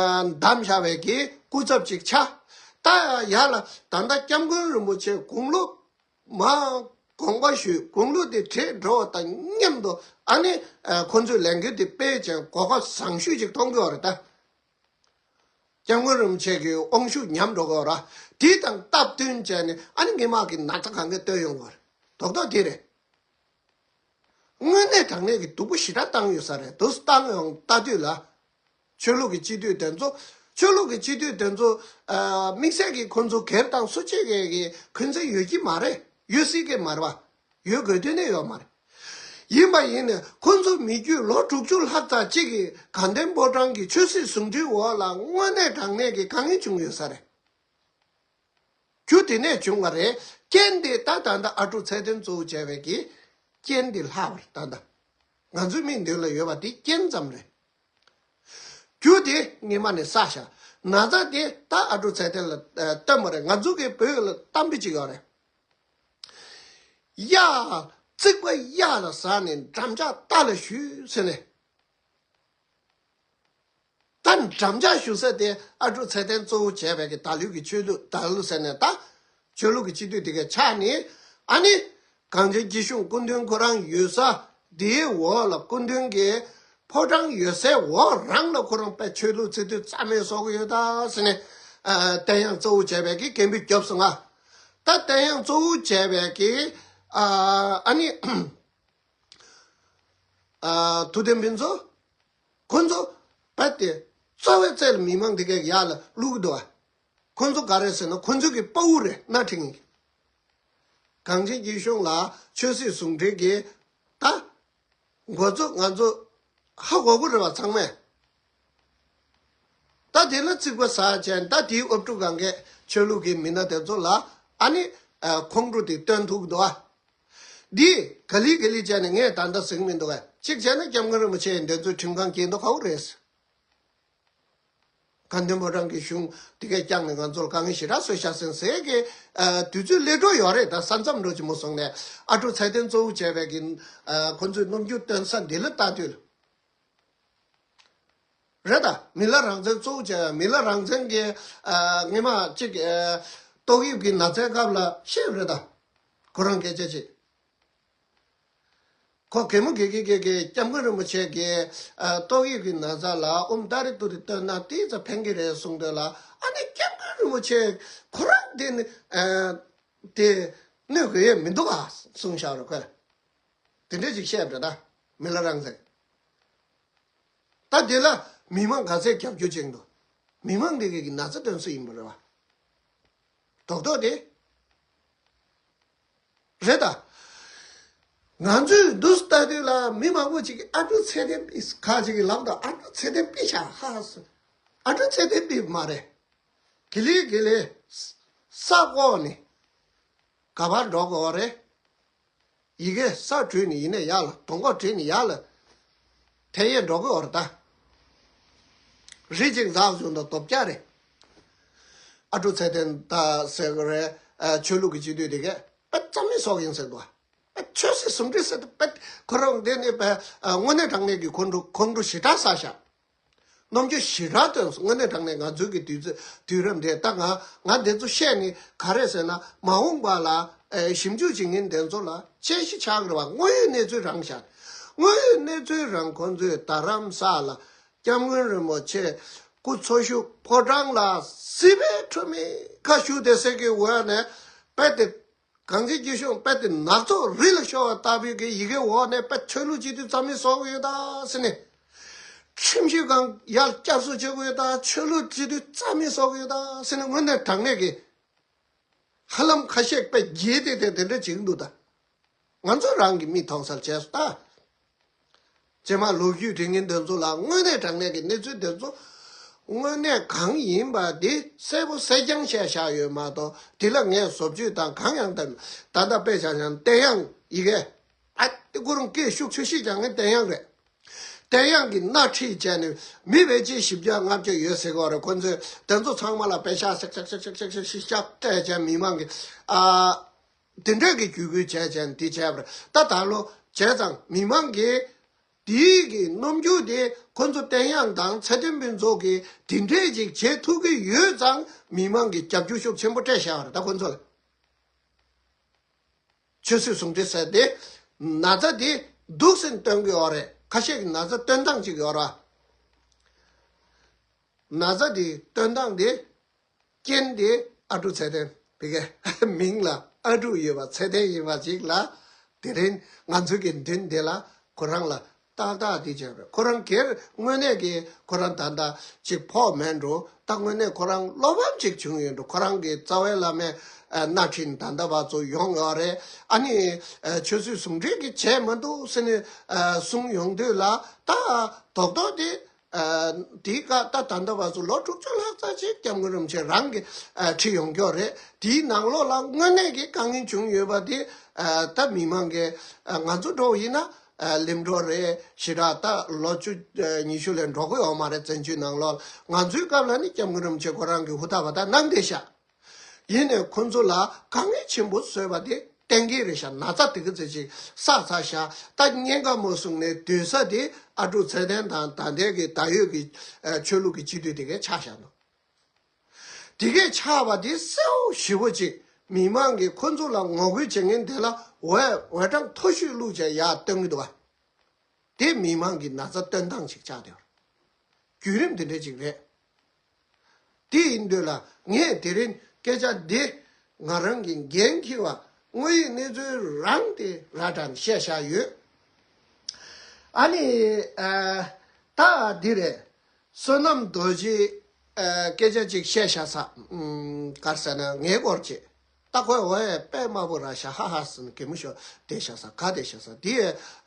བདམས་བཞག་པའི་གི་སྐུ་ཚབ་ཅིག་ཆགས། ད་ཡར་ལ་ད་ལྟ་སྐྱབས་མགོན་རིན་པོ་ཆེ་དགུང་ལོ་མ་ དགོངས་པ་ཞུས། དགུང་ལོ་དེ་བགྲེས་འགྲོ་བ་དང་མཉམ་དུ་ཨ་ནི་ཁོ་ཚོས་ལས་འགུལ་དེ་སྤེལ་ཅིང་གོ་སྐབས་བཟང་ཤོས་ཅིག་གཏོང་གི་ཡོད་རེད་ད། སྐྱབས་མགོན་རིན་པོ་ཆེ་གི་དབང་ཤུགས་ཉམས་འགྲོ་གི་ཡོད་ར། དེ་དང་སྟབས་བསྟུན་བྱས་ནས་ཨ་ནི་སྔོན་མ་གི་ན་ཚ་གང་ག་བཏོན་ཡོང་གི་ཡོད་རེད། རྡོག་རྡོག་དེ་རེད། དངོས་གནས་དྲང་གནས་ཀྱི་སྡུག་པོ་ཞེ་དྲག་བཏང་ཡོད་ས་རེད། དུ་བཏང་ཡོང་ལྟ་དུས་ལ། ཆོས་ལུགས་ཀྱི་སྤྱི་འཐུས་དེ་ཚོ། ཆོས་ལུགས་ཀྱི་སྤྱི་འཐུས་དེ་ཚོ། ཨ། དམིགས་བསལ་གྱི་ཁོ་ཚོ་སྒེར་དང་སུ་གཅིག་གི་གི་འཁོན་འཛིན་ཡོད་ཀྱི་མ་རེད། ཡོད་སྲིད་ཀྱི་མ་རེད་བ། ཡོད་དགོས་དོན་ནས་ཡོད་མ་རེད། ཡིན་པ་ཡིན་ནས་ཁོ་ཚོ་མི་རྒྱུད་ལོ་དྲུག་ཅུ་ལྷག་ཙམ་གཅིག་གི་དགའ་ལྡན་ཕོ་བྲང་གི་ཆོས་སྲིད་ཟུང་འབྲེལ་འོག་ལ་དངོས་གནས་དྲང་གནས་ཀྱི་དཀའ་ངལ་བྱུང་ཡོད་ས་རེད། རྒྱུ་དེ་ནས་བྱུང་བ་རེད། རྐྱེན་དེ་ད་ད་ལྟ་ཨ་ཀྲུག་ཚེ་བརྟན་གཙོ་བོ་བྱས་པའི་གི་རྐྱེན་དེ་ལྷག་པ་རེད་ད་ལྟ། ང་ཚོའི་མིག་མདུན་ལ་ཡོད་པ་དེ་རྐྱེན་ཙམ་རེད། རྒྱུ་དེ་སྔོན་མ་ནས་བསགས་བཞག་ན་ཚ་དེ་ད་ཨ་ཀྲུག་ཚེ་བརྟན་ལ་ཨ་བཏོན་པ་རེད། ང་ཚོ་གི་བོད་ལ་གཏམ་དཔེ་ཅིག་ཡོད་རེད། གཡག་རྩིག་པ་གཡག་ལ་ཟ་ནས་འགྲམ་ལྕག་རྟ་ལ་གཞུས་ཟེར་ནས། ད་འགྲམ་ལྕག་གཞུ་ས་དེ་ཨ་ཀྲུག་ཚེ་བརྟན་གཙོ་བོ་བྱས་པའི་གི་ད་ལོའི་གི་ཆོས་ལུགས། ད་ལོ་ཟེར་ནས་ད་ཆོས་ལུགས་ཀྱི་སྤྱི་འཐུས་དེ་ག་ཆགས་ནས། ཨ་ནི་གངས་ཅན་སྐྱིད་གཤོངས་སྐུ་མདུན་ཁོ་རང་ཡོད་ས་དེའི་འོག་ལ་སྐུ་མདུན་གྱི་ཕོ་བྲང་ཡོད་སའི་འོག་རང་ལ་ཁོ་རང་དཔེ་ཆོས་ལུགས་སྤྱི་འཐུས་རྩ་མེད་བཟོ་གི་ཡོད་ད་ཟེར་ནས། ཨ། བསྟན་ཡང་གཙོ་བོ་བྱས་པའི་གི་སྐད་འབོད་རྒྱོབ་སོང་ང་། ད་བསྟན་ཡང་གཙོ་བོ་བྱས་པའི་གི། ཨ། ཨ་ནི། ཨ། ཐུབ་བསྟན་ཕུན་ཚོགས། ཁོ་ཚོ་རྦད་དེ་རྩ་བའི་རྩལ་མི་མང་དེ་གའི་ཡར་ལ་བླུག་གི་འདུག་ཨ། ཁོ་ཚོ་ག་རེ་ཟེར་ན་ཁོ་ཚོ་གི་དཔའ་བོ་རེད། སྣ་ཁྲིད་མཁན། གངས་ཅན་སྐྱིད་གཤོངས་ལ་ཆོས་སྲིད་ཟུང་འབྲེལ་གྱི་ད་འགོ་གཙོ་ང་ཚོ་ཧ་གོ་གི་རེད་བ་ཚང་མས། ད་དེ་ལ་རྩིག་པ་ཟ་བྱས་ད་དེའི་ཨབ་ཕྲུག་གང་གས་ཆོས་ལུགས་ཀྱི་མི་སྣ་དེ་ཚོ་ལ་ཨ་ནི་ཨ་ཁོང་ཁྲོ་དེ་སྟོན་ཐུབ་ཀྱི་འདུག་ཨ། འདི་ག་ལེ་ག་ལེ་བྱས་ནས་ངས་ད་ལྟ་ཟིན་མི་འདུག་གས། གཅིག་བྱས་ན་སྐྱབས་མགོན་རིན་པོ་ཆེ་ཡིས་འདི་ཚོའི་ཁྲིམས་ཁང་འགེལ་མདོག་ཁ་པོ་རེད། དགའ་ལྡན་ཕོ་བྲང་གི་གཞུང་འདི་གས་བསྐྱངས་ནས་ང་ཚོར་དཀའ་ངལ་ཞེ་དྲག་བཟོས་བཞག་ཟིན་ཟེར་གི། ཨ། དུས་ཚོད་སླེབས་འགྲོ་ཡོད་རེད། ད་ས་མཚམས་འགྲོ་ཆེན་མོ་སོང་ནས་ཨ་ཀྲུག་ཚེ་བརྟན་གཙོ་བོ་བྱས་པའི་གི། ཨ། ཁོ་ཚོས་རྣམ་འགྱུར་སྟོན་ས་འདི་ལ་ལྟ་དུས་ལ། རེད་ད། མི་ལ་རང་བཙན་གཙོ་བོ་བྱས། མི་ལ་རང་བཙན་གྱི། ཨ། སྔོན་མ་གཅིག་ཨ། ཏོག་དབྱིབས་ཀྱི་ན་ཚའི་སྐབས་ལ་བཤད་རེད་ད། ཁོ་རང་སྐད་ཆ་ཅིག་ཁོ་གད་མོ་གད་གད་གད་གད། སྐྱབས་མགོན་རིན་པོ་ཆེ་གིས། ཨ། ཏོག་དབྱིབས་ཀྱི་ན་ཚ་ལ་ཨུམ་ཏ་རི་ཏུ་རི་བཏོན་ན་ཏིག་ཙམ་ཕན་གྱི་རེད་གསུངས་དོན་ལ། ཨ་ནི་སྐྱབས་མགོན་རིན་པོ་ཆེ་ཁོ་རང་དེ་ནི། ཨ། དེ་གནོད་དགོས་ཡས་མི་འདུག་ཨ་གསུངས་བཞག་རེད་ཁོས། དེ་འདྲ་ཅིག་བཤད་པ་རེད་ད། མི་ལ་རང་བཙན། ད་དེ་ལ་མི་མང་ག་ཚད་རྒྱབ་སྐྱོར་བྱེད་འདུག་མི་མང་དེ་གའི་གི་ན་ཚ་སྟོན་ས་ཡིན་པ་རེད་བ། རྡོག་རྡོག་དེ། རེད་ད། ང་ཚོས་འདུག་ལྟ་དུས་ལ་མི་མང་པོ་ཅིག་གིས་ཨ་ཀྲུག་ཚེ་བརྟན་པི་ཁ་ཅིག་གིས་ལབ་དང་། ཨ་ཀྲུག་ཚེ་བརྟན་པི་ཤ་ཧ་སུ། ཨ་ཀྲུག་ཚེ་བརྟན་པི་མ་རེད། གི་ལི་གི་ལི། ས་ཀོ་ནི། ག་པར་འགྲོ་དགོས་རེད། ཡི་གེ་ས་བྲུས་ནས་ཡིན་ནས་ཡར་ལ། གདོང་གོག་བྲིས་ནས་ཡར་ལ། ཐལ་ཡས་འགྲོ་གི་ཡོད་རེད་ད། རི་གཅིག་འཛེགས་བྱུང་དང་རྡོ་བརྒྱ་རེད། ཨ་ཀྲུག་ཚེ་བརྟན་ད་ཟེར་གི་རེད། ཨ། ཆོས་ལུགས་ཀྱི་སྤྱི་འཐུས་དེ་གས་དཔེ་རྩ་མེད་བཟོ་གི་ཡིན་ཟེར་འདུག་བ། དཔེ་ཆོས་སྲིད་ཟུང་འབྲེལ་ཟེར་དུས་དཔེ་ཁོ་རང་དེ་ནི་དཔེ། ཨ། དངོས་གནས་དྲང་གནས་ཀྱི་ཁོང་ཁྲོ་ཁོང་ཁྲོ་ཞེ་དྲག་ཟ་ཤག་རྣམ་འགྱུར་ཞེ་དྲག་སྟོན་སོང་། དངོས་གནས་དྲང་གནས་ང་ཚོའི་གི་དུས་ཚོད་དུས་རབས་འདི་ད་ང་ང་འདི་ཚོ་བཤད་ནི་ག་རེ་ཟེར་ན། མ་འོངས་པ་ལ་ཨེ་ཞིབ་འཇུག་བྱེད་མཁན་དེ་ཚོ་ལ་དཔྱད་གཞི་ཆགས་ཀྱི་རེད་བ། དངོས་ཡོད་གནས་ཚུལ་རང་བཞག་དངོས་ཡོད་གནས་ཚུལ་རང་ཁོང་ཚོས་རྡ་རམ་ས་ལ་སྐྱབས་མགོན་རིན་པོ་ཆེ་སྐུ་འཚོ་བཞུགས་ཕོ་བྲང་ལ་སྲིད་པའི་ཁྲོམ་མེ་ཁ་བཞུགས་དེ་ཟེར་གི་འོག་ནས་དཔེ་དེ། གངས་ཅན་སྐྱིད་གཤོངས་དཔེ་དེ་ནག་ཚོགས་རི་ལ་ཤོར་བ་ལྟ་བུའི་གི་ཡི་གེ་འོག་ནས་དཔེ་ཆོས་ལུགས་སྤྱི་འཐུས་རྩ་མེད་བཟོ་གི་ཡོད་ད་ཟེར་ནས། ཁྲིམས་ཞིབ་ཁང་ཡར་བསྐྱར་གསོ་བྱེད་དགོས་ཡོད་ད། ཆོས་ལུགས་སྤྱི་འཐུས་རྩ་མེད་བཟོ་གི་ཡོད་ད་ཟེར་ནས་དངོས་གནས་དྲང་གནས་ཀྱི་ཧ་ལམ་ཁ་ཤས་དཔེ་རྒྱས་ཏེ་དེ་དེ་འདྲ་བྱེད་ཀྱི་འདུག་ད། ང་ཚོ་རང་གི་མིག་མཐོང་སར་བྱས་སོ་ད། རྗེས་མ་ལོ་རྒྱུས་འབྲི་མཁན་དེ་ཚོ་ལ་དངོས་གནས་དྲང་གནས་ཀྱི་གནས་ཚུལ་དེ་ཚོ་དངོས་གནས་གང་ཡིན་པ་དེ་གསལ་པོ་གསལ་རྐྱང་བཤད་བཞག་ཡོད་མ་གཏོགས། དེ་ལ་ངས་བཟོ་བཅོས་དང་གང་ཡང་དང་། ད་ལྟ་དཔེ་བཞག་ན་བསྟན་དབྱངས་ཡི་གེ། ཨ་དེ་ཁོ་རང་སྐད་ཤུགས་ཆེ་ཤོས་རྒྱག་མཁན་བསྟན་དབྱངས་རེད། བསྟན་དབྱངས་ཀྱི་སྣ་ཁྲིད་བྱས་ནས་མི་ཕལ་ཆེར་བཞི་བརྒྱ་ལྔ་བརྒྱ་ཡོད་ཟེར་གི་ཡོད་རེད། ཁོ་ཚོས་དེ་ཚོ་ཚང་མ་ལ་པེ་ཤག་ཤག་ཤག་སྤྲད་བྱས་མི་མང་གི་ཨ། དེ་འདྲས་ཀྱི་བརྒྱུད་སྐུལ་བྱས་བྱས་འདི་བྱས་པ་རེད། ད་ད་ལོ་བྱས་ཙང་མི་མང་གིས་དེའི་གི་རྣམ་འགྱུར་དེ་ཁོ་ཚོ་བསྟན་དབྱངས་དང་ཚེ་བརྟན་ཕུན་ཚོགས་ཀྱིས་དེ་འདྲས་ཅིག་བྱེད་ཐུབ་ཀྱི་ཡོད་ཙང་མི་མང་གིས་རྒྱབ་སྐྱོར་ཤུགས་ཆེན་པོ་སྤྲད་བཞག་པ་རེད། ད་ཁོ་ཚོ་ལ། ཆོས་སྲིད་ཟུང་འབྲེལ་ཟེར་ཏེ། ན་ཚ་དེ་འདུག་སེ་སྟོན་གྱི་ཡོད་རེད། ཁ་ཤས་ཀྱིས་ན་ཚ་སྟོན་སྟངས་ཅིག་ཡོད་ར། ན་ཚ་དེ་སྟོན་སྟངས་དེ། རྐྱེན་དེ་ཨ་ཕྲུག་ཚེ་བརྟན། དེ་གའི་མིང་ལ་ཨ་ཕྲུག་ཡོད་པ་ཚེ་བརྟན་ཡིན་པ་ཅིག་ལ། དེ་རིང་ང་ཚོའི་གི་མདུན་དེ་ལ་ཁོ་རང་ལ་ཏག་ཏག་དེ་བྱས་པས། ཁོ་རང་སྒེར་དངོས་གནས་ཀྱི་ཁོ་རང་ད་ལྟ་ཅིག་ཕོག་མེད་འགྲོ། ད་དངོས་གནས་ཁོ་རང་བློ་ཕམ་ཅིག་བྱུང་ཡོད་འགྲོ། ཁོ་རང་གི་རྩ་བའི་བླ་མའི་ཨ་མནའ་འཕྲིན་ད་ལྟ་བར་དུ་ཡོང་ཡོད་རེད། ཨ་ནི་ཨ་ཆོས་སྲིད་ཟུང་འབྲེལ་གྱི་བྱས་མ་འདུག་ཟེར་ནས་ཨ་གསུངས་ཡོང་དུས་ལ། ད་རྡོག་རྡོག་དེ། ཨ་དེའི་སྐབས་ད་ད་ལྟ་བར་དུ་ལོ་དྲུག་ཅུ་ལྷག་ཙམ་ཅིག་སྐྱབས་མགོན་རིན་པོ་ཆེ་རང་གིས་ཨ་ཁྲིད་ཡོང་གི་ཡོད་རེད། དེའི་ནང་ལོགས་ལ་དངོས་གནས་ཀྱི་དཀའ་ངལ་བྱུང་ཡོད་པ་དེ། ཨ་ད་མི་མང་གིས་ཨ་ང་ཚོ་འདྲ་བོ་ཡིན་ན་ཨ་ལིམ་གྲོ་རེད། ཞེ་དྲག་ད་ལོ་བཅུ་ཨ་ཉི་ཤུ་ལས་འགྲོ་གི་ཡོད་མ་རེད། བཙན་བྱོལ་ནང་ལོགས་ང་ཚོའི་སྐབས་ལ་ནི་སྐྱབས་མགོན་རིན་པོ་ཆེ་ཁོ་རང་གིས་ཧུར་ཐག་པ་ད་གནང་བསྡད་ཤག་ཡིན་ནའི་ཁོ་ཚོ་ལ་དཀའ་ངལ་ཆེན་པོ་བཟོས་པ་དེ་གཏན་འཁེལ་རེད་ཤག་ན་ཚ་དེ་ག་ཚོད་ཅིག་བསགས་ཚར་ཤག་ད་གཉན་ཁ་མོ་སོང་ནས་སྡོད་ས་དེ་ཨ་ཕྲུག་ཚེ་བརྟན་དང་ད་ལྟའི་གི་ད་ཡོད་ཀྱི་ཨ་ཆོས་ལུགས་ཀྱི་སྤྱི་འཐུས་དེ་གས་ཆགས་བཞག་འདུག་དེ་གས་ཆགས་པ་དེ་གསལ་པོ་ཞེ་པོ་ཅིག་མི་མང་གིས་ཁོ་ཚོ་ལ་ངོ་རྒོལ་བྱེད་མཁན་དེ་ལ་འོད་འོད་གྲང་མཐོ་ཤོས་བླུགས་བྱས་ཡར་སྟོན་གྱི་འདུག་བ། དེ་མི་མང་གི་ན་ཚ་སྟོན་སྟངས་ཤིག་ཆགས་བསྡད་ཡོད་རེད། བརྒྱུད་རིམ་དེ་འདྲ་ཅིག་རེད། དེ་ཡིན་དུས་ལ་ངས་དེ་རིང་སྐད་ཆ་འདི་ང་རང་གི་འགན་འཁྱེར་བ་དངོས་ཡོད་གནས་ཚུལ་རང་དེ་ར་དྲ་ནས་བཤད་བཞག་ཡོད། ཨ་ནི་ཨ་ད་འདི་རེད། བསོད་ནམས་རྡོ་རྗེས་ཨ་སྐད་ཆ་ཅིག་བཤད་བཞག་ས། ཨུམ་ག་རེ་ཟེར་ན་ངའི་སྐོར་ཅིག་ད་ཁོས་འོ་ཡ་དཔེ་དམའ་པོ་ར་ཤ་ཧ་ཧ་ཟེར་ནས་གད་མོ་ཤོར་བསྡད་བཞག་ས། ག་བསྡད་བཞག་ས་དེ།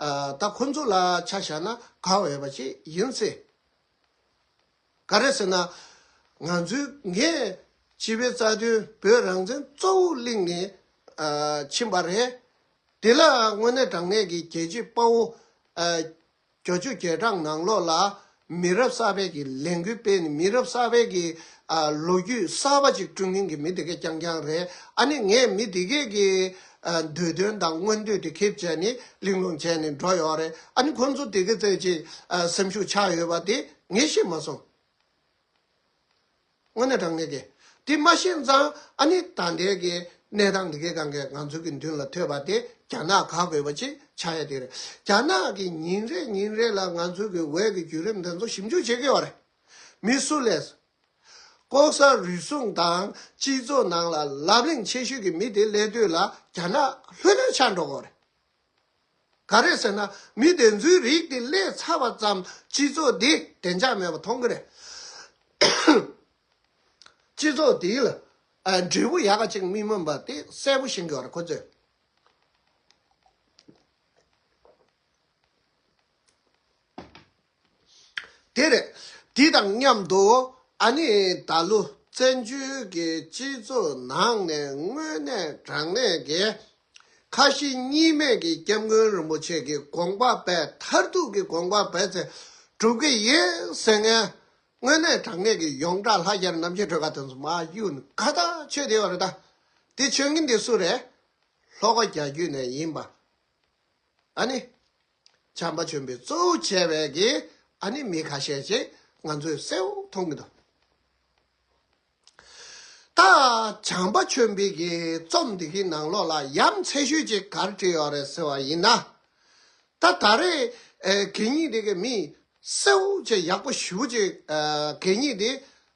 ཨ་ད་ཁོ་ཚོ་ལ་ཆ་བཞག་ན་དགའ་འོས་པ་ཅིག་ཡིན་སྲིད། ག་རེ་ཟེར་ན། ང་ཚོའི་ངས་སྤྱི་པའི་རྩ་དོན་བོད་རང་བཙན་གཙོ་བོ་གླེང་ནས་ཨ་ཕྱིན་པ་རེད། དེ་ལ་དངོས་གནས་དྲང་གནས་ཀྱི་རྒྱལ་གཅེས་དཔའ་བོ་ཨ་བརྒྱད་ཅུ་གྱ་གྲངས་ནང་ལོགས་ལ་མི་རབས་གསར་པའི་གི་ལས་འགུལ་སྤེལ་ནས་མི་རབས་གསར་པའི་གི་ཨ་ལོ་རྒྱུས་གསར་པ་ཅིག་བསྐྲུན་མཁན་གྱི་མི་དེ་གས་རྐྱང་རྐྱང་རེད། ཨ་ནི་ངས་མི་དེ་གས་ཀྱི་ཨ་འདོད་དོན་དང་མངོན་འདོད་དེ་ཁེབས་བྱས་ནས་གླེང་སློང་བྱས་ནས་འགྲོ་ཡོད་རེད། ཨ་ནི་ཁོང་ཚོ་དེ་གས་ཚོས་ཅིག་ཨ་སེམས་ཤུགས་ཆག་ཡོད་པ་དེ་ངས་ཤེས་མ་སོང་། དངོས་གནས་དྲང་གནས་ཀྱི། དེ་མ་ཤེས་ཙང་ཨ་ནི་ད་ལྟའི་གི་གནས་སྟངས་འདི་གའི་སྒང་གས་ང་ཚོ་གི་མདུན་ལ་ཐོན་པ་དེ་རྒྱ་ནག་ག་དགོས་པ་ཅིག་ཆགས་ཡ་དེ་རེད། རྒྱ་ནག་གི་ཉིན་རེ་ཉིན་རེ་ལ་ང་ཚོ་གི་འོས་ཀྱི་བརྒྱུད་རིམ་དེ་ཚོ་ཞིབ་འཇུག་བྱེད་ཀྱི་ཡོད་རེད། མི་སུ་ལས། ལྐོག་ཟ་རུལ་སུངས་དང་སྤྱི་ཚོགས་ནང་ལ་ལབ་གླེང་ཆེ་ཤོས་ཀྱི་མི་དེ་སླེབས་དུས་ལ་རྒྱ་ནག་ལྷོད་ལྷོད་ཆགས་འགྲོ་གི་ཡོད་རེད། ག་རེ་ཟེར་ན་མི་དེ་ཚོའི་རིགས་དེ་སླེབས་ཚར་བ་ཙམ་སྤྱི་ཚོགས་འདི་བདེ་འཇགས་མེད་པ་མཐོང་གི་རེད། སྤྱི་ཚོགས་འདི་ལ་ཨ་འབྲས་བུ་ཡག་ག་ཅིག་མི་སྨིན་པ་དེ་གསལ་པོ་ཤེས་ཀྱི་ཡོད་རེད་ཁོ་ཚོས། དེ་རེད། དེ་དང་མཉམ་དུ་ཨ་ནི་ད་ལོ་བཙན་བྱོལ་གྱི་སྤྱི་ཚོགས་ནང་ནས་དངོས་གནས་དྲང་གནས་ཀྱི་ཁ་ཞེ་གཉིས་མེད་ཀྱི་སྐྱབས་མགོན་རིན་པོ་ཆེ་གི་དགོངས་པ་རྦད་མཐར་ཐུག་གི་དགོངས་པ་རྦད་ཚེ་སྒྲུབ་ཀྱི་ཡིན་ཟེར་མཁན་དངོས་གནས་དྲང་གནས་ཀྱི་ཡོངས་གྲགས་ལྷ་རྒྱལ་རྣམ་རྒྱལ་སྒྲོལ་དཀར་དེ་ཚོ་མར་གཡུག་ནས་ཁ་བཏགས་ཆོད་བསྡད་ཡོད་རེད་ད། དེ་ཆོད་མཁན་དེ་སུ་རེད། ལྷོ་ཁ་རྒྱ་བརྒྱུད་ནས་ཡིན་པ། ཨ་ནི། བྱམས་པ་ཆོས་འཕེལ་གཙོ་བོ་བྱས་པའི་གི་ཨ་ནི་མི་ཁ་ཤས་ཅིག་ང་ཚོས་གསལ་པོ་མཐོང་གི་འདུག་ད་བྱམས་པ་ཆོས་འཕེལ་གྱི་རྩོམ་འདི་གི་ནང་ལོགས་ལ་ཡ་མཚན་ཤོས་ཅིག་ག་རེ་བྲིས་ཡོད་རེད་ཟེར་བ་ཡིན་ན། ད་ད་རེས་ཨེ་གད་སྙིགས་དེ་གི་མི་གསལ་པོ་ཅིག་ཡག་པོ་ཞེ་པོ་ཅིག་ཨ་གད་སྙིགས་དེ་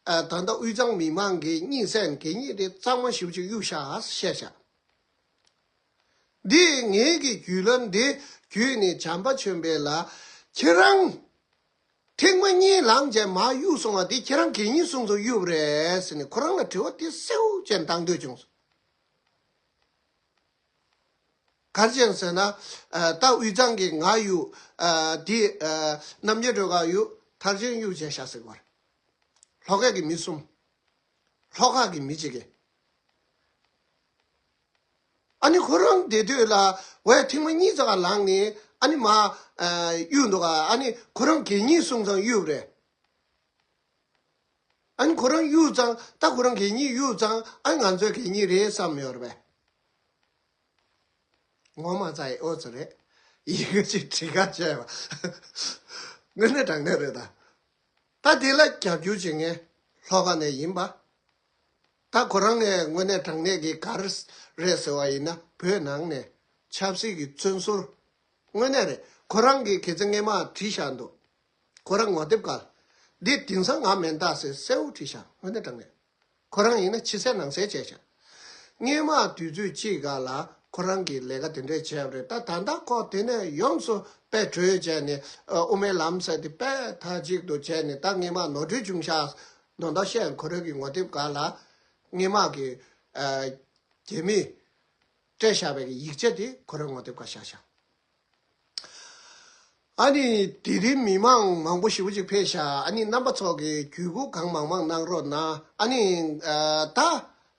ཨ་ད་ལྟ་དབུས་གཙང་མི་མང་གི་གཉིད་སད་གད་སྙིགས་དེ་གཙང་མ་ཞེ་པོ་ཅིག་གཡུག་ཤག་བཤད་ཤག་འདི་ངེད་ཀྱི་བརྒྱུད་ལམ་འདི་བརྒྱུད་ནས་བྱམས་པ་ཆོས་འཕེལ་ལ་ཁྱེད་རང་ཐེངས་མ་གཉིས་ལངས་བྱས་མར་གཡུག་སོང་བ་འདི་ཁྱེད་རང་གད་སྙིགས་སོང་ཙང་གཡུག་རེད་ཟེར་ནས་ཁོ་རང་ལ་དྲི་བ་འདི་གསལ་པོ་ཅན་བཏང་འདོད་བྱུང་སོང་། ག་རེ་བྱས་ཟེར་ན། ཨ་ད་དབུས་གཙང་གི་ང་གཡུག་ཨ་འདི་ཨ་རྣམ་རྒྱལ་སྒྲོལ་དཀར་གཡུག་མཐར་ཕྱིན་གཡུག་བྱས་ཤག་ཟེར་བ་རེད། ལྷོ་ཁ་གི་མི་གསུམ། ལྷོ་ཁ་གི་མི་གཅིག་གིས། ཨ་ནི་ཁོ་རང་བསྡད་དུས་ལ་འོ་ཐེངས་མ་གཉིས་ཙམ་ལངས་ནས་ཨ་ནི་མར་ཨ་གཡུག་འདུག་ག་ཨ་ནི་ཁོ་རང་གད་སྙིགས་སོང་ཙང་གཡུག་རེད། ཨ་ནི་ཁོ་རང་གཡུག་ཙང་ད་ཁོ་རང་གད་སྙིགས་གཡུག་ཙང་ཨ་ང་ཚོའི་གད་སྙིགས་རེད་བསམ་ཡོད་རེད་པས། ངོ་མ་ཚ་ཡི་ཨོ་ཙི་རེད། ཡི་གེ་གཅིག་བྲིས་ཁ་བྱས་པ། དངོས་གནས་དྲང་གནས་རེད་ད། ད་དེ་ལ་རྒྱབ་སྐྱོར་བྱེད་མཁན་ལྷོ་ཁ་ནས་ཡིན་པ། ད་ཁོ་རང་ནས་དངོས་གནས་དྲང་གནས་ཀྱི་ག་རེ་རེད་ཟེར་བ་ཡིན་ན་བོད་ནང་ནས་ ཆབ་སྲིད་ཀྱི་བཙོན་ཟུར། དངོས་གནས་རེད། ཁོ་རང་གིས་གལ་སྲིད་སྔས་མ་བྲིས་བཞག་འདུག་ཁོ་རང་ངོ་དེབ་སྒང་ལ། འདི་དེང་སང་ང་མིན་ད་ཟེར་གསལ་བོ་བྲིས་བཞག་དངོས་གནས་དྲང་གནས། ཁོ་རང་ཡིན་ན་ཕྱི་གསལ་ནང་གསལ་བྱས་བཞག་སྔས་མ་དུས་ཚོད་གཅིག་སྒང་ལ་ཁོ་རང་གིས་ལས་ཀ་དེ་འདྲས་བྱས་པ་རེད། ད་ད་ལྟ་ཁོ་དེ་ནས་ཡོངས་སུ་དཔེ་བྲོས་བྱས་ནས་ཨ་དབུ་མའི་ལམ་ཟེར་དེ་དཔེ་མཐའ་གཅིག་ཏུ་བྱས་ནས། ད་སྔས་མ་ནོར་འཁྲུལ་བྱུང་ཤག་མདོར་བསྡུས་བཤད་ཁོ་རང་གི་ངོ་དེབ་སྒང་ལ་སྔས་མ་གི་ཨ་རྒྱ་མིས་སྤྲད་བཞག་པའི་ཡིག་ཆ་དེ་ཁོ་རང་ངོ་དེབ་སྒང་བཞག་ཤག་ཨ་ནི་དེ་རིང་མི་མང་མང་པོ་ཞེ་པོ་ཅིག་ཕེབས་ཤག་ཨ་ནི་རྣམ་པ་ཚོ་གིས་བརྒྱུད་སྐུར་གང་མང་མང་གནང་རོགས་གནང་། ཨ་ནི་ཨ་ད་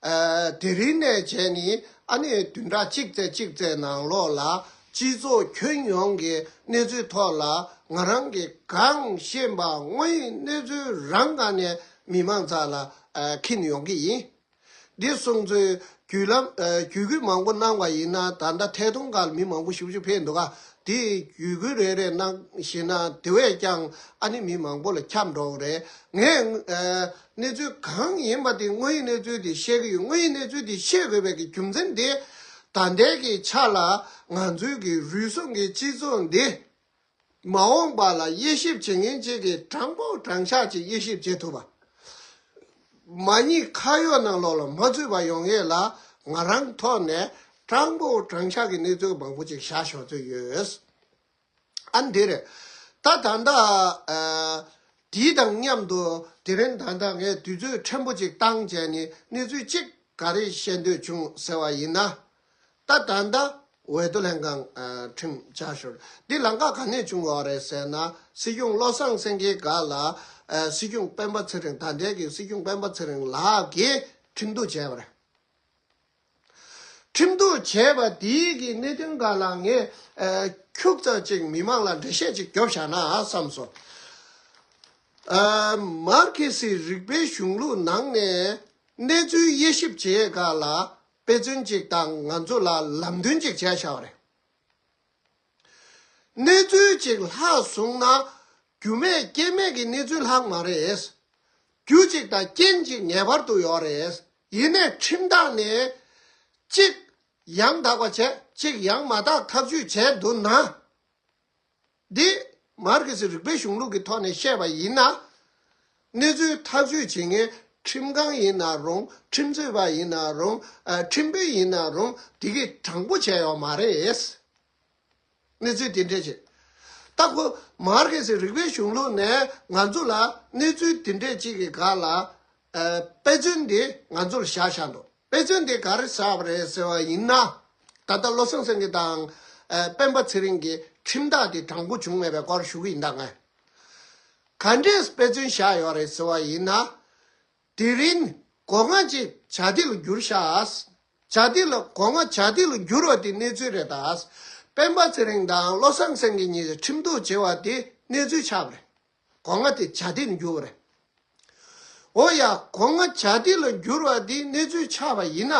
ཨ་དེ་རིང་ནས་བྱས་ནས་ཨ་ནི་བདུན་ཕྲག་གཅིག་ཙམ་གཅིག་ཙམ་ནང་ལོགས་ལ་སྤྱི་ཚོགས་ཁྱོན་ཡོངས་ཀྱི་གནས་ཚུལ་ཐོག་ལ་ང་རང་གིས་གང་ཤེས་པ་དངོས་ཡོད་གནས་ཚུལ་རང་སྒང་ནས་མི་མང་རྩ་ལ་ཨ་འཁྱེར་ཡོང་གི་ཡིན། འདི་སོང་ཚོས་བརྒྱུད་ལམ་ཨ་བརྒྱུད་སྐུལ་མང་པོ་གནང་བ་ཡིན་ན། ད་ལྟ་ཐད་གཏོང་སྒང་ལ་མི་མང་པོ་ཞེ་པོ་ཅིག་ཕེབས་འདུག་ག་དེ་བརྒྱུད་སྐུལ་རེ་རེ་གནང་ཞེ་ན་དེ་བས་ཀྱང་ཨ་ནི་མི་མང་པོ་ལ་ཁྱབ་འགྲོ་གི་རེད། ངས་ཨ་གནས་ཚུལ་གང་ཡིན་པ་དེ་དངོས་ཡོད་གནས་ཚུལ་དེ་བཤད་ཀྱི་ཡོད། དངོས་ཡོད་གནས་ཚུལ་དེ་བཤད་དགོས་པའི་གི་རྒྱུ་མཚན་དེ། ད་ལྟའི་གི་ཆ་ལ་ང་ཚོའི་གི་རུལ་སུངས་ཀྱི་སྤྱི་ཚོགས་འདི་མ་འོངས་པ་ལ་དབྱེ་ཞིབ་བྱེད་མཁན་ཅིག་གིས་དྲང་པོ་དྲང་བཞག་ཅིག་དབྱེ་ཞིབ་བྱེད་ཐུབ་པ། མ་ཉེས་ཁ་གཡོག་ནང་ལོགས་ལ་མ་ཚུད་པ་ཡོང་ཡས་ལ་ང་རང་ཐོག་ནས་དྲང་པོ་དྲང་བཞག་གི་གནས་ཚུལ་མང་པོ་ཅིག་བཞག་ཞོར་ཚོད་ཡོད། ཨ་ནི་དེ་རེད། ད་ད་ལྟ་ཨ་དེའི་དང་མཉམ་དུ་དེ་རིང་ད་ལྟ་ངས་དུས་ཚོད་ཕྲན་བུ་ཅིག་བཏང་བྱས་ནས་གནས་ཚུལ་གཅིག་ག་རེ་བཤད་འདོད་བྱུང་ཟེར་བ་ཡིན་ན། ད་ད་ལྟ་འོས་བསྡུ་ལྷན་ཁང་ཨ་ཁྲིམས་བཅའ་ཞོར་འདི་ལམ་ཁ་ག་ནས་བྱུང་བ་རེད་ཟེར་ན། སྲིད་སྐྱོང་བློ་བཟང་སེང་གེའི་སྒང་ལ་ཨ་སྲིད་སྐྱོང་སྤེན་པ་ཚེ་རིང་། ད་ལྟའི་གི་སྲིད་སྐྱོང་སྤེན་པ་ཚེ་རིང་ལགས་ཀྱིས་ཁྲིམས་གཏུག་བྱས་པ་རེད། ཁྲིམས་གཏུག་བྱས་པ་དེའི་གི་གནད་དོན་སྒང་ལ་ངས་ཨ་ཁྱུག་ཙམ་ཅིག་མི་མང་ལ་འགྲེལ་བཤད་ཅིག་རྒྱོབ་བཞག་ན་བསམ་སོང་། ཨ་མར་ཁེ་སི་རིག་པའི་གཞུང་ལུགས་ནང་ནས་གནས་ཚུལ་དབྱེ་ཞིབ་བྱེད་སྒང་ལ་དཔེ་མཚོན་ཅིག་དང་ང་ཚོ་ལ་ལམ་སྟོན་ཅིག་བྱས་བཞག་པ་རེད། གནས་ཚུལ་ཅིག་ལྷག་སོང་ན་རྒྱུ་མེད་རྐྱེན་མེད་ཀྱི་གནས་ཚུལ་ལྷག་མ་རེད། རྒྱུ་ཅིག་དང་རྐྱེན་ཅིག་ངེས་པར་དུ་ཡོད་རེད། ཡིན་ནའི་ཁྲིམས་ཐོག་ནས་གཅིག་ཡང་དག་པ་བྱས། གཅིག་ཡང་མ་དག་ཐག་གཅོད་བྱས་འདུག་ན། འདི་མར་ཁེ་སི་རིག་པའི་གཞུང་ལུགས་ཀྱི་ཐོག་ནས་བཤད་པ་ཡིན་ན། གནས་ཚུལ་ཐག་གཅོད་བྱེད་མཁན་ཁྲིམས་ཁང་ཡིན་ན་རུང་། ཁྲིམས་རྩོད་པ་ཡིན་ན་རུང་། ཨ་ཁྲིམས་དཔོན་ཡིན་ན་རུང་། དེ་གས་དྲང་པོ་བྱས་ཡོད་མ་རེད། གནས་ཚུལ་དེ་འདྲས་བྱེད། ད་ཁོ་མར་ཁེ་སི་རིག་པའི་གཞུང་ལུགས་ནས་ང་ཚོ་ལ་གནས་ཚུལ་དེ་འདྲས་ཅིག་གི་སྒང་ལ་ཨ་དཔེ་མཚོན་དེ་ང་ཚོར་བཞག་བཞག་འདུག་དཔེ་མཚོན་དེ་ག་རེ་བཞག་པ་རེད་ཟེར་བ་ཡིན་ན། ད་ལྟ་བློ་བཟང་སེང་གེ་དང་ཨ་སྤེན་པ་ཚེ་རིང་གི་ཁྲིམས་ཐག་དེ་དྲང་པོ་བྱུང་མེད་པའི་སྐོར་ཞུ་གི་ཡིན་ད། ངས་ག་འདྲས་དཔེ་མཚོན་བཞག་ཡོད་རེད་ཟེར་བ་ཡིན་ན། དེ་རིང་སྒོ་ང་གཅིག་བྱ་དེ་ལ་འགྱུར་ཤག་བྱ་དེ་ལ། སྒོ་ང་བྱ་དེ་ལ་འགྱུར་བ་དེ་གནས་ཚུལ་རེད་ད། སྤེན་པ་ཚེ་རིང་དང་བློ་བཟང་སེང་གེ་གཉིས་ཁྲིམས་གཏུག་བྱས་པ་དེ་གནས་ཚུལ་ཆགས་པ་རེད། སྒོ་ང་དེ་བྱ་དེ་ལ་འགྱུར་བ་རེད། འོ་ཡ། སྒོ་ང་བྱ་དེ་ལ་འགྱུར་བ་དེ་གནས་ཚུལ་ཆགས་པ་ཡིན་ན།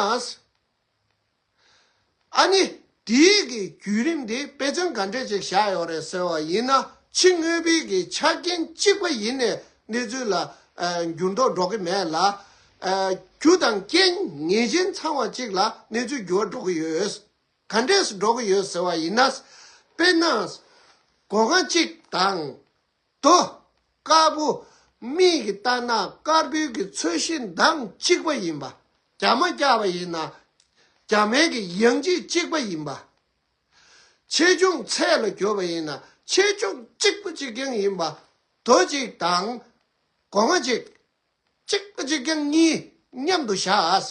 ཨ་ནི་དེའི་གི་བརྒྱུད་རིམ་དེ་དཔེ་མཚོན་ག་འདྲས་ཅིག་བཞག་ཡོད་རེད་ཟེར་བ་ཡིན་ན། ཕྱི་དངོས་པོའི་གི་ཆ་རྐྱེན་གཅིག་པ་ཡིན་ནས་གནས་ཚུལ་ལ་ཨ་འགྱུར་ལྡོག་འགྲོ་གི་མེད་ལ། ཨ་རྒྱུ་དང་རྐྱེན་ངེས་ཅན་ཚང་བ་གཅིག་ལ་གནས་ཚུལ་འགྱུར་བ་འགྲོ་གི་ཡོད། ག་འདྲས་སུ་འགྲོ་གི་ཡོད་ཟེར་བ་ཡིན་ན། དཔེར་ན་སྒོ་ང་གཅིག་དང་རྡོ་དཀར་པོ། མིག་གིས་ལྟ་ན་དཀར་པོའི་གི་ཚོས་གཞི་མདངས་གཅིག་པ་ཡིན་པ། རྒྱ་མ་བཀྱགས་པ་ཡིན་ན་རྒྱ་མའི་གི་ཡང་ལྗིད་གཅིག་པ་ཡིན་པ། ཆེ་ཆུང་ཚད་ལ་གྱུར་པ་ཡིན་ན་ཆེ་ཆུང་གཅིག་པ་གཅིག་རྐྱང་ཡིན་པ། རྡོ་གཅིག་དང་སྒོ་ང་གཅིག་གཅིག་པ་གཅིག་རྐྱང་གཉིས་མཉམ་དུ་བཞག་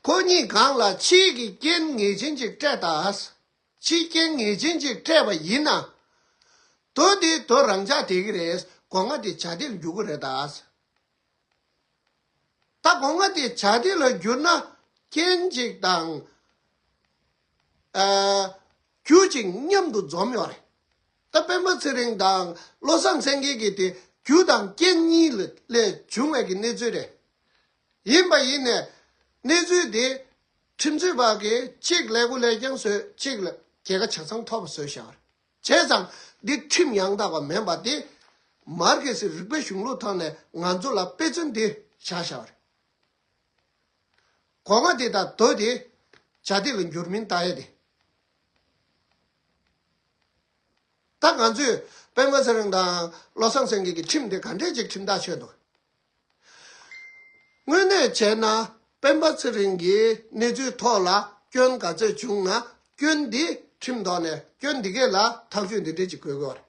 ཁོ་གཉིས་སྒང་ལ་ཕྱིའི་གི་རྐྱེན་ངེས་ཅན་ཅིག་སྤྲད་ད། ཕྱིའི་རྐྱེན་ངེས་ཅན་ཅིག་སྤྲད་པ་ཡིན་ན། རྡོ་དེ་རྡོ་རང་འཇགས་བསྡད་ཀྱི་རེད། སྒོ་ང་དེ་བྱ་དེ་ལ་འགྱུར་གྱི་རེད་ད། ད་སྒོ་ང་དེ་བྱ་དེ་ལ་འགྱུར་ན་རྐྱེན་ཅིག་དང་ཨ་རྒྱུ་ཅིག་མཉམ་དུ་འཛོམས་ཡོད་རེད། ད་སྤེན་པ་ཚེ་རིང་དང་བློ་བཟང་སེང་གེ་གི་དེ་རྒྱུ་དང་རྐྱེན་གཉིས་ལ་ལས་བྱུང་བའི་གི་གནས་ཚུལ་རེད། ཡིན་པ་ཡིན་ནས་གནས་ཚུལ་དེ་ཁྲིམས་རྩོད་པ་གིས་གཅིག་ལས་འགུལ་ལས་རྐྱང་བཟོས། གཅིག་ལ་རྒྱལ་ཁ་ཆ་ཚང་ཐོབ་པ་བཟོས་བཞག་པ་རེད། བྱས་ཙང་འདི་ཁྲིམས་ཡང་དག་པ་མིན་པ་དེ་མར་ཁེ་སི་རིག་པའི་གཞུང་ལུགས་ཐོག་ནས་ང་ཚོ་ལ་དཔེ་མཚོན་དེ་བཞག་བཞག་པ་རེད། སྒོ་ང་དེ་དང་རྡོ་དེ་ བྱ་དེ་ལ་འགྱུར་མིན་ལྟ་ཡ་དེ། ད་ང་ཚོས་སྤེན་པ་ཚེ་རིང་དང་བློ་བཟང་སེང་གེ་གི་ཁྲིམས་དེ་ག་འདྲས་ཅིག་ཁྲིམས་ཐག་ཆོད་འདུག་དངོས་གནས་བྱས་ན་སྤེན་པ་ཚེ་རིང་གིས་གནས་ཚུལ་ཐོག་ལ་སྐྱོན་ག་ཚད་བྱུང་ན་སྐྱོན་འདི་ཁྲིམས་ཐོག་ནས་སྐྱོན་འདི་གས་ལ་ཐག་གཅོད་འདི་འདྲས་ཅིག་དགོས་ཀྱི་ཡོད་རེད།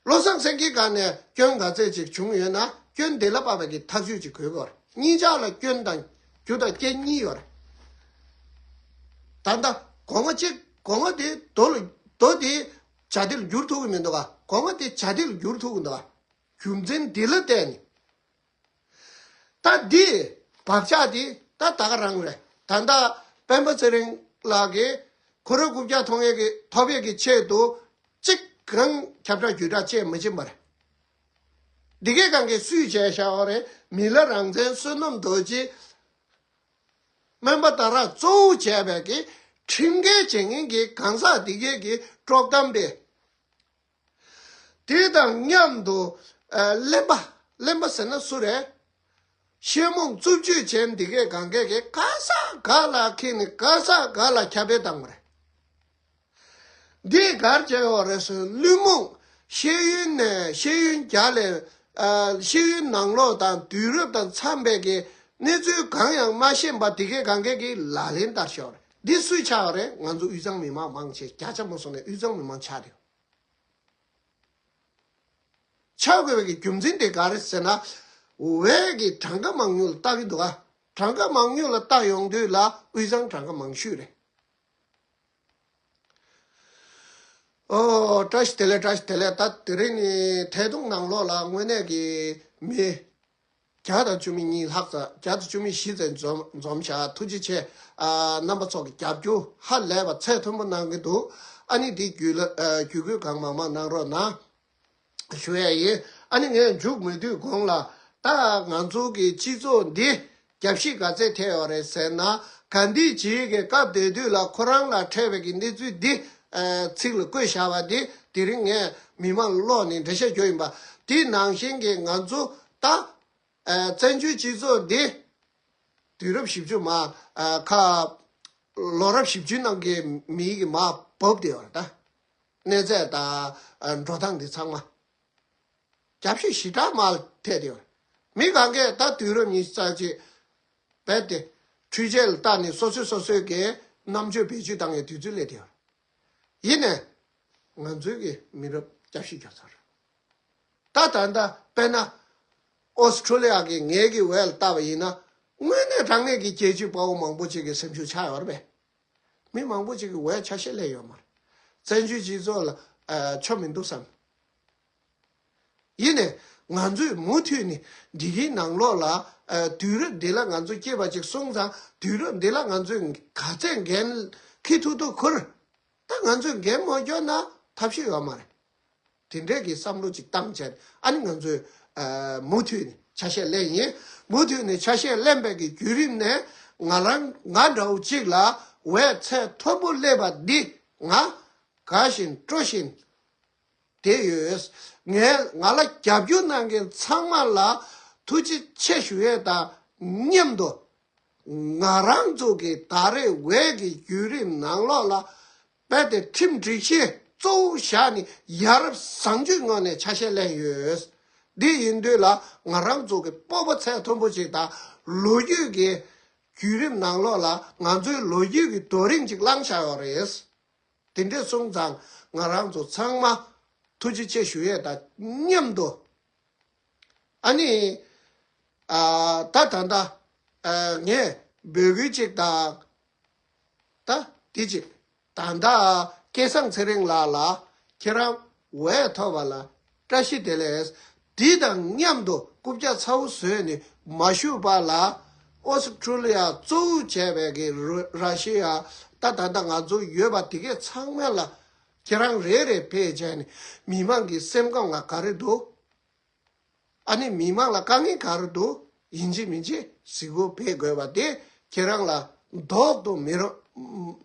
བློ་བཟང་སེང་གེའི་སྒང་ནས་སྐྱོན་ག་ཚད་ཅིག་བྱུང་ཡོད་ན་སྐྱོན་དེ་ལ་དཔག་པའི་གི་ཐག་གཅོད་ཅིག་དགོས་ཀྱི་ཡོད་རེད། གཉིས་ཆ་ལ་སྐྱོན་དང་རྒྱུ་དང་རྐྱེན་གཉིས་ཡོད་རེད། ད་ལྟ་སྒོ་ང་གཅིག་སྒོ་ང་དེ་རྡོ་ལ་རྡོ་དེ་བྱ་དེ་ལ་འགྱུར་ཐུབ་ཀྱི་མི་འདུག་ག་སྒོ་ང་དེ་བྱ་དེ་ལ་འགྱུར་ཐུབ་ཀྱི་འདུག་ག་རྒྱུ་མཚན་འདི་ལ་བརྟེན་ནས། ད་འདི་བག་ཆགས་འདི་ད་ད་ག་རང་རེད། ད་ལྟ་སྤེན་པ་ཚེ་རིང་ལགས་ཀྱིས་ཁོ་རང་རྐུབ་བཀྱག་ཐོབ་ཡས་ཀྱི་ཐོབ་ཡས་ཀྱི་ཆེད་དུ་གཅིག་རང་ཁྱབ་བསྒྲགས་བརྒྱུད་བསྒྲགས་བྱས་མི་ཕྱིན་པ་རེད། འདི་གའི་སྒང་གས་སུས་བྱས་བཞག་པ་རེད། མི་ལ་རང་བཙན་བསོད་ནམས་རྡོ་རྗེ་སྨན་པ་ད་རག་གཙོ་བོ་བྱས་པའི་གི་ཁྲིམས་འགལ་བྱེད་མཁན་གྱི་གང་ཟག་འདི་གའི་གི་དཀྲོག་གཏམ་པས། དེ་དང་མཉམ་དུ་ཨ། གླེན་པ་གླེན་པ་ཟེར་ན་སུ་རེད། ཤེས་རྨོངས་རྩུབ་སྤྱོད་ཅན་འདི་གས་གང་གས་ཀྱི་ག་ས་ག་ལ་ཁྱེར་ནས་ག་ས་ག་ལ་ཁྱབ་སྤེལ་བཏང་བ་རེད། འདི་གར་བྱས་ཡོད་རེད་ཟེར། བླུན་རྨོངས་ཤེས་ཡོན་ནས་ཤེས་ཡོན་རྒྱ་ལས་ཨ། ཤེས་ཡོན་ནང་ལོགས་དང་དུས་རབས་དང་འཚམས་པའི་གི་གནས་ཚུལ་གང་ཡང་མ་ཤེས་པ་འདི་གས་གང་གས་ཀྱི་ལག་ལེན་བསྟར་བཞག་ཡོད་རེད། འདི་སུས་ཆགས་ཡོད་རེད། ང་ཚོ་དབུས་གཙང་མི་མང་མང་ཆེ་བརྒྱ་ཆ་མ་སོང་ནས་དབུས་གཙང་མི་མང་ཆགས་རེད། ཆགས་དགོས་པའི་གི་རྒྱུ་མཚན་དེ་ག་རེ་ཟེར་ན། བོད་ཀྱི་གྲངས་ཀ་མང་ཉུང་ལ་བལྟ་གི་འདུག་ག་གྲངས་ཀ་མང་ཉུང་ལ་བལྟ་ཡོང་དུས་ལ་དབུས་གཙང་གྲངས་ཀ་མང་ཤོས་རེད། ཨོ། བཀྲ་ཤིས་བདེ་ལེགས། བཀྲ་ཤིས་བདེ་ལེགས། ད་དེ་རིང་ནི་ཐད་གཏོང་ནང་ལོགས་ལ་དངོས་གནས་ཀྱི་མི་བརྒྱ་དང་བཅུ་མེད་གཉིས་ལྷག་ཙམ། བརྒྱ་དང་བཅུ་མེད་བཞི་ཙམ་འཛོམས་འཛོམས་བཞག་ཐུགས་རྗེ་ཆེ། ཨ། རྣམ་པ་ཚོ་གི་རྒྱབ་སྐྱོར་ཧ་ལས་པ་ཚད་མཐོན་པོ་གནང་གི་འདུག་ཨ་ནི་འདི་བརྒྱུད་ལ་ཨ། བརྒྱུད་སྐུལ་གང་མང་མང་གནང་རོགས་གནང་ཞུ་ཡ་ཡིན། ཨ་ནི་ངས་མཇུག་མི་བསྡུས་གོང་ལ་ད་ང་ཚོ་གི་སྤྱི་ཚོགས་འདི་རྒྱབ་བཤིག་ག་ཚད་ཐེབས་ཡོད་རེད་ཟེར་ན། གྷན་དྷི་ཇི་གི་སྐབས་དེ་དུས་ལ་ཁོ་རང་ལ་འཕྲད་པའི་གི་གནས་ཚུལ་འདི་ཨ། ཚིག་ལ་བཀོད་བཞག་པ་འདི་དེ་རིང་ངས་མི་མང་ལ་ཀློག་ནས་འགྲེལ་བཤད་རྒྱོ་ཡིན་པ། དེ་ནང་བཞིན་གྱི་ང་ཚོ་ད། ཨ། བཙན་བྱོལ་སྤྱི་ཚོགས་འདི་དུས་རབས་བཞི་བཅུ་མ། ཨ། ཁ་ལོ་རབས་བཞི་བཅུའི་ནང་གི་མི་གི་མ་བབས་བསྡད་ཡོད་རེད་ད། གནས་ཚད་དང་། ཨ། འགྲོ་སྟངས་འདི་ཚང་མ་རྒྱབ་བཤིག་ཞེ་དྲག་མ་ཐེབས་བསྡད་ཡོད་རེད། མི་གང་གས་ད་དུས་རབས་ཉི་ཤུ་རྩ་གཅིག་རྦད་དེ་འཕྲུལ་ཆས་ལ་བལྟས་ནས་སོ་སོས་སོ་སོའི་གི་རྣམ་དཔྱོད་བེད་སྤྱོད་བཏང་ཡའི་དུས་ཚོད་སླེབས་བསྡད་ཡོད་རེད། ཡིན་ནས་ང་ཚོའི་གི་མི་རབས་རྒྱབ་བཤིག་རྒྱག་ཚར། ད་ད་ལྟ་དཔེར་ན་ཨོ་སི་ཁྲུ་ལི་ཡ་གི་ངེད་ཀྱི་འོས་ལ་བལྟས་པ་ཡིན་ན། དངོས་གནས་དྲང་གནས་ཀྱི་རྒྱལ་གཅེས་དཔའ་བོ་མང་པོ་ཅིག་གི་སེམས་ཤུགས་ཆག་ཡོད་རེད་པས། མི་མང་པོ་ཅིག་གི་འོས་ཆ་ཤས་སླེབས་ཡོད་མ་རེད། བཙན་བྱོལ་སྤྱི་ཚོགས་ལ་ཨ། ཆོ་མི་འདུག་བསམ། ཡིན་ནས་ང་ཚོས་མུ་མཐུད་ནས་འདི་གའི་ནང་ལོགས་ལ་ཨ། དུས་རབས་འདི་ལ་ང་ཚོ་སྐྱེས་པ་ཅིག་སོང་ཙང་དུས་རབས་འདི་ལ་ང་ཚོས་ག་ཚད་འགན་འཁྱེར་ཐུབ་ཐུབ་འཁུར། ད་ང་ཚོས་འགན་མ་འཁྱེར་ན་ཐབས་ཤེས་ཡོད་མ་རེད། དེ་འདྲས་ཀྱི་བསམ་བློ་ཅིག་བཏང་བྱས་ཨ་ནི་ང་ཚོས་ཨ། མུ་མཐུད་ནས་ཆ་ཤས་ལེན་ཡིན། མུ་མཐུད་ནས་ཆ་ཤས་ལེན་པའི་གི་བརྒྱུད་རིམ་ནས་ང་རང་ང་འདྲ་བོ་ཅིག་ལ་འོས་ཚད་མཐོན་པོ་སླེབས་པ་འདི་ང་དགའ་བཞིན་སྤྲོ་བཞིན་བསྡད་ཡོད། ངས་ང་ལ་རྒྱབ་སྐྱོར་གནང་མཁན་ཚང་མ་ལ་ཐུགས་རྗེ་ཆེ་ཞུ་ཡས་དང་མཉམ་དུ། ང་རང་ཚོ་གི་ད་རེས་འོས་ཀྱི་བརྒྱུད་རིམ་ནང་ལོགས་ལ་རྦད་དེ་ཁྲིམས་སྒྲིག་གཞི་གཙོ་བོ་བཞག་ནས་ཡ་རབས་བཟང་སྤྱོད་ངང་ནས་ཆ་ཤས་ལེན་ཡོད། འདི་ཡིན་དུས་ལ་ང་རང་ཚོ་གི་སྤོབས་པ་ཚད་མཐོན་པོ་ཅིག་དང་ལོ་རྒྱུས་ཀྱི་བརྒྱུད་རིམ་ནང་ལོགས་ལ་ང་ཚོའི་ལོ་རྒྱུས་ཀྱི་རྡོ་རིང་ཅིག་བསླངས་བཞག་ཡོད་རེད། དེ་འདྲས་སོང་ཙང་ང་རང་ཚོ་ཚང་མ་ཐུགས་རྗེ་ཆེ་ཞུ་ཡས་དང་མཉམ་དུ། ཨ་ནི། ཨ། ད་ད་ལྟ། ཨ། ངས་འབོད་སྐུལ་ཅིག་དང་། ད་འདི་ཅིག་ད་ལྟ་སྐལ་བཟང་ཚེ་རིང་ལགས་ལ་ཁྱེད་རང་འོས་ཐོབ་པ་ལ་བཀྲ་ཤིས་བདེ་ལེགས། འདི་དང་མཉམ་དུ་རྐུབ་བཀྱག་ཚ་བོ་བཟོས་ནས་མ་བཞུགས་པ་ལ་ཨོ་སི་ཁྲུ་ལི་ཡ་གཙོ་བོ་བྱས་པའི་གི་རུ་ར་ཤི་ཡ་ད་ད་ལྟ་ང་ཚོ་ཡོད་པ་དེ་གས་ཚང་མ་ལ་ཁྱེད་རང་རེ་རེ་ཕེབས་བྱས་ནས་མི་མང་གི་སེམས་ཁམས་ལ་ག་རེ་འདུག་ཨ་ནི་མི་མང་ལ་དཀའ་ངལ་ག་རེ་འདུག་ཡིན་གཅིག་མིན་གཅིག་གཟིགས་སྐོར་ཕེབས་དགོས་པ་དེ་ཁྱེད་རང་ལ་ལྡོག་ཏུ་མི་རུང་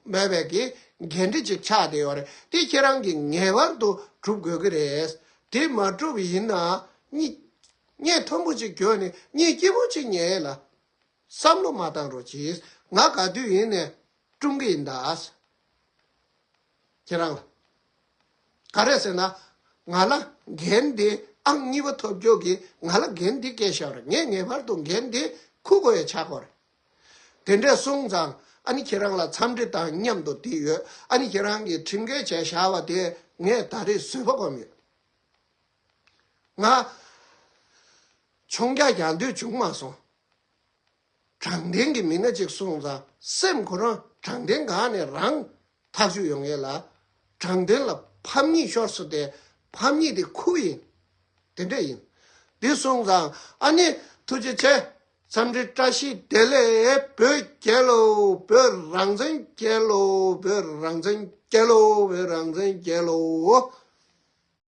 མེད་པའི་གི་འགན་འཁྲི་ཅིག་ཆགས་བསྡད་ཡོད་རེད། དེ་ཁྱེད་རང་གིས་ངེས་པར་དུ་སྒྲུབ་དགོས་ཀྱི་རེད། དེ་མ་སྒྲུབ་ཡིན་ན་གཉིད་གཉིད་མཐོན་པོ་ཅིག་གྱོན་ནས་གཉིད་སྐྱིད་པོ་ཅིག་ཉལ་ལ་བསམ་བློ་མ་བཏང་རོགས་གྱིས། ང་ག་དུས་ཡིན་ནས་ སྐྲུན་གྱི་ཡིན་ད། ཁྱེད་རང་ལ། ག་རེ་ཟེར་ན། ང་ལ་འགན་དེ་ཨང་གཉིས་པ་ཐོབ་རྒྱུ་གི་ང་ལ་འགན་དེ་བཀལ་བཞག་རེད། ངས་ངེས་པར་དུ་འགན་དེ་འཁུར་དགོས་ཡ་ཆགས་ཀྱི་ཡོད་རེད། དེ་འདྲས་སོང་ཙང་ཨ་ནི་ཁྱེད་རང་ལ་འཚམས་འདྲི་དང་མཉམ་དུ་དེ་ཡོད། ཨ་ནི་ཁྱེད་རང་གིས་ཁྲིམས་འགལ་བྱས་བཞག་པ་དེ་ངས་ད་རེས་བཟོད་པ་སྒོམ་ཡོད། ང་མཆོང་རྒྱག་རྒྱག་འདོད་བྱུང་མ་སོང་། དྲང་བདེན་གྱི་མི་སྣ་གཅིག་སོང་ཙང་སེམས་ཁོ་རང་དྲང་བདེན་སྒང་ནས་རང་ཐག་གཅོད་ཡོང་ཡས་ལ། དྲང་བདེན་ལ་ཕམ་ཉེས་ཤོར་སོང་སྟེ་ཕམ་ཉེས་དེ་ཁུར་ཡིན། དེ་འདྲ་ཡིན། འདི་སོང་ཙང་ཨ་ནི་ཐུགས་རྗེ་ཆེ། འཚམས་འདྲི་བཀྲ་ཤིས་བདེ་ལེགས། བོད་རྒྱལ་ལོ། བོད་རང་བཙན་རྒྱལ་ལོ། བོད་རང་བཙན་རྒྱལ་ལོ། བོད་རང་བཙན་རྒྱལ་ལོ།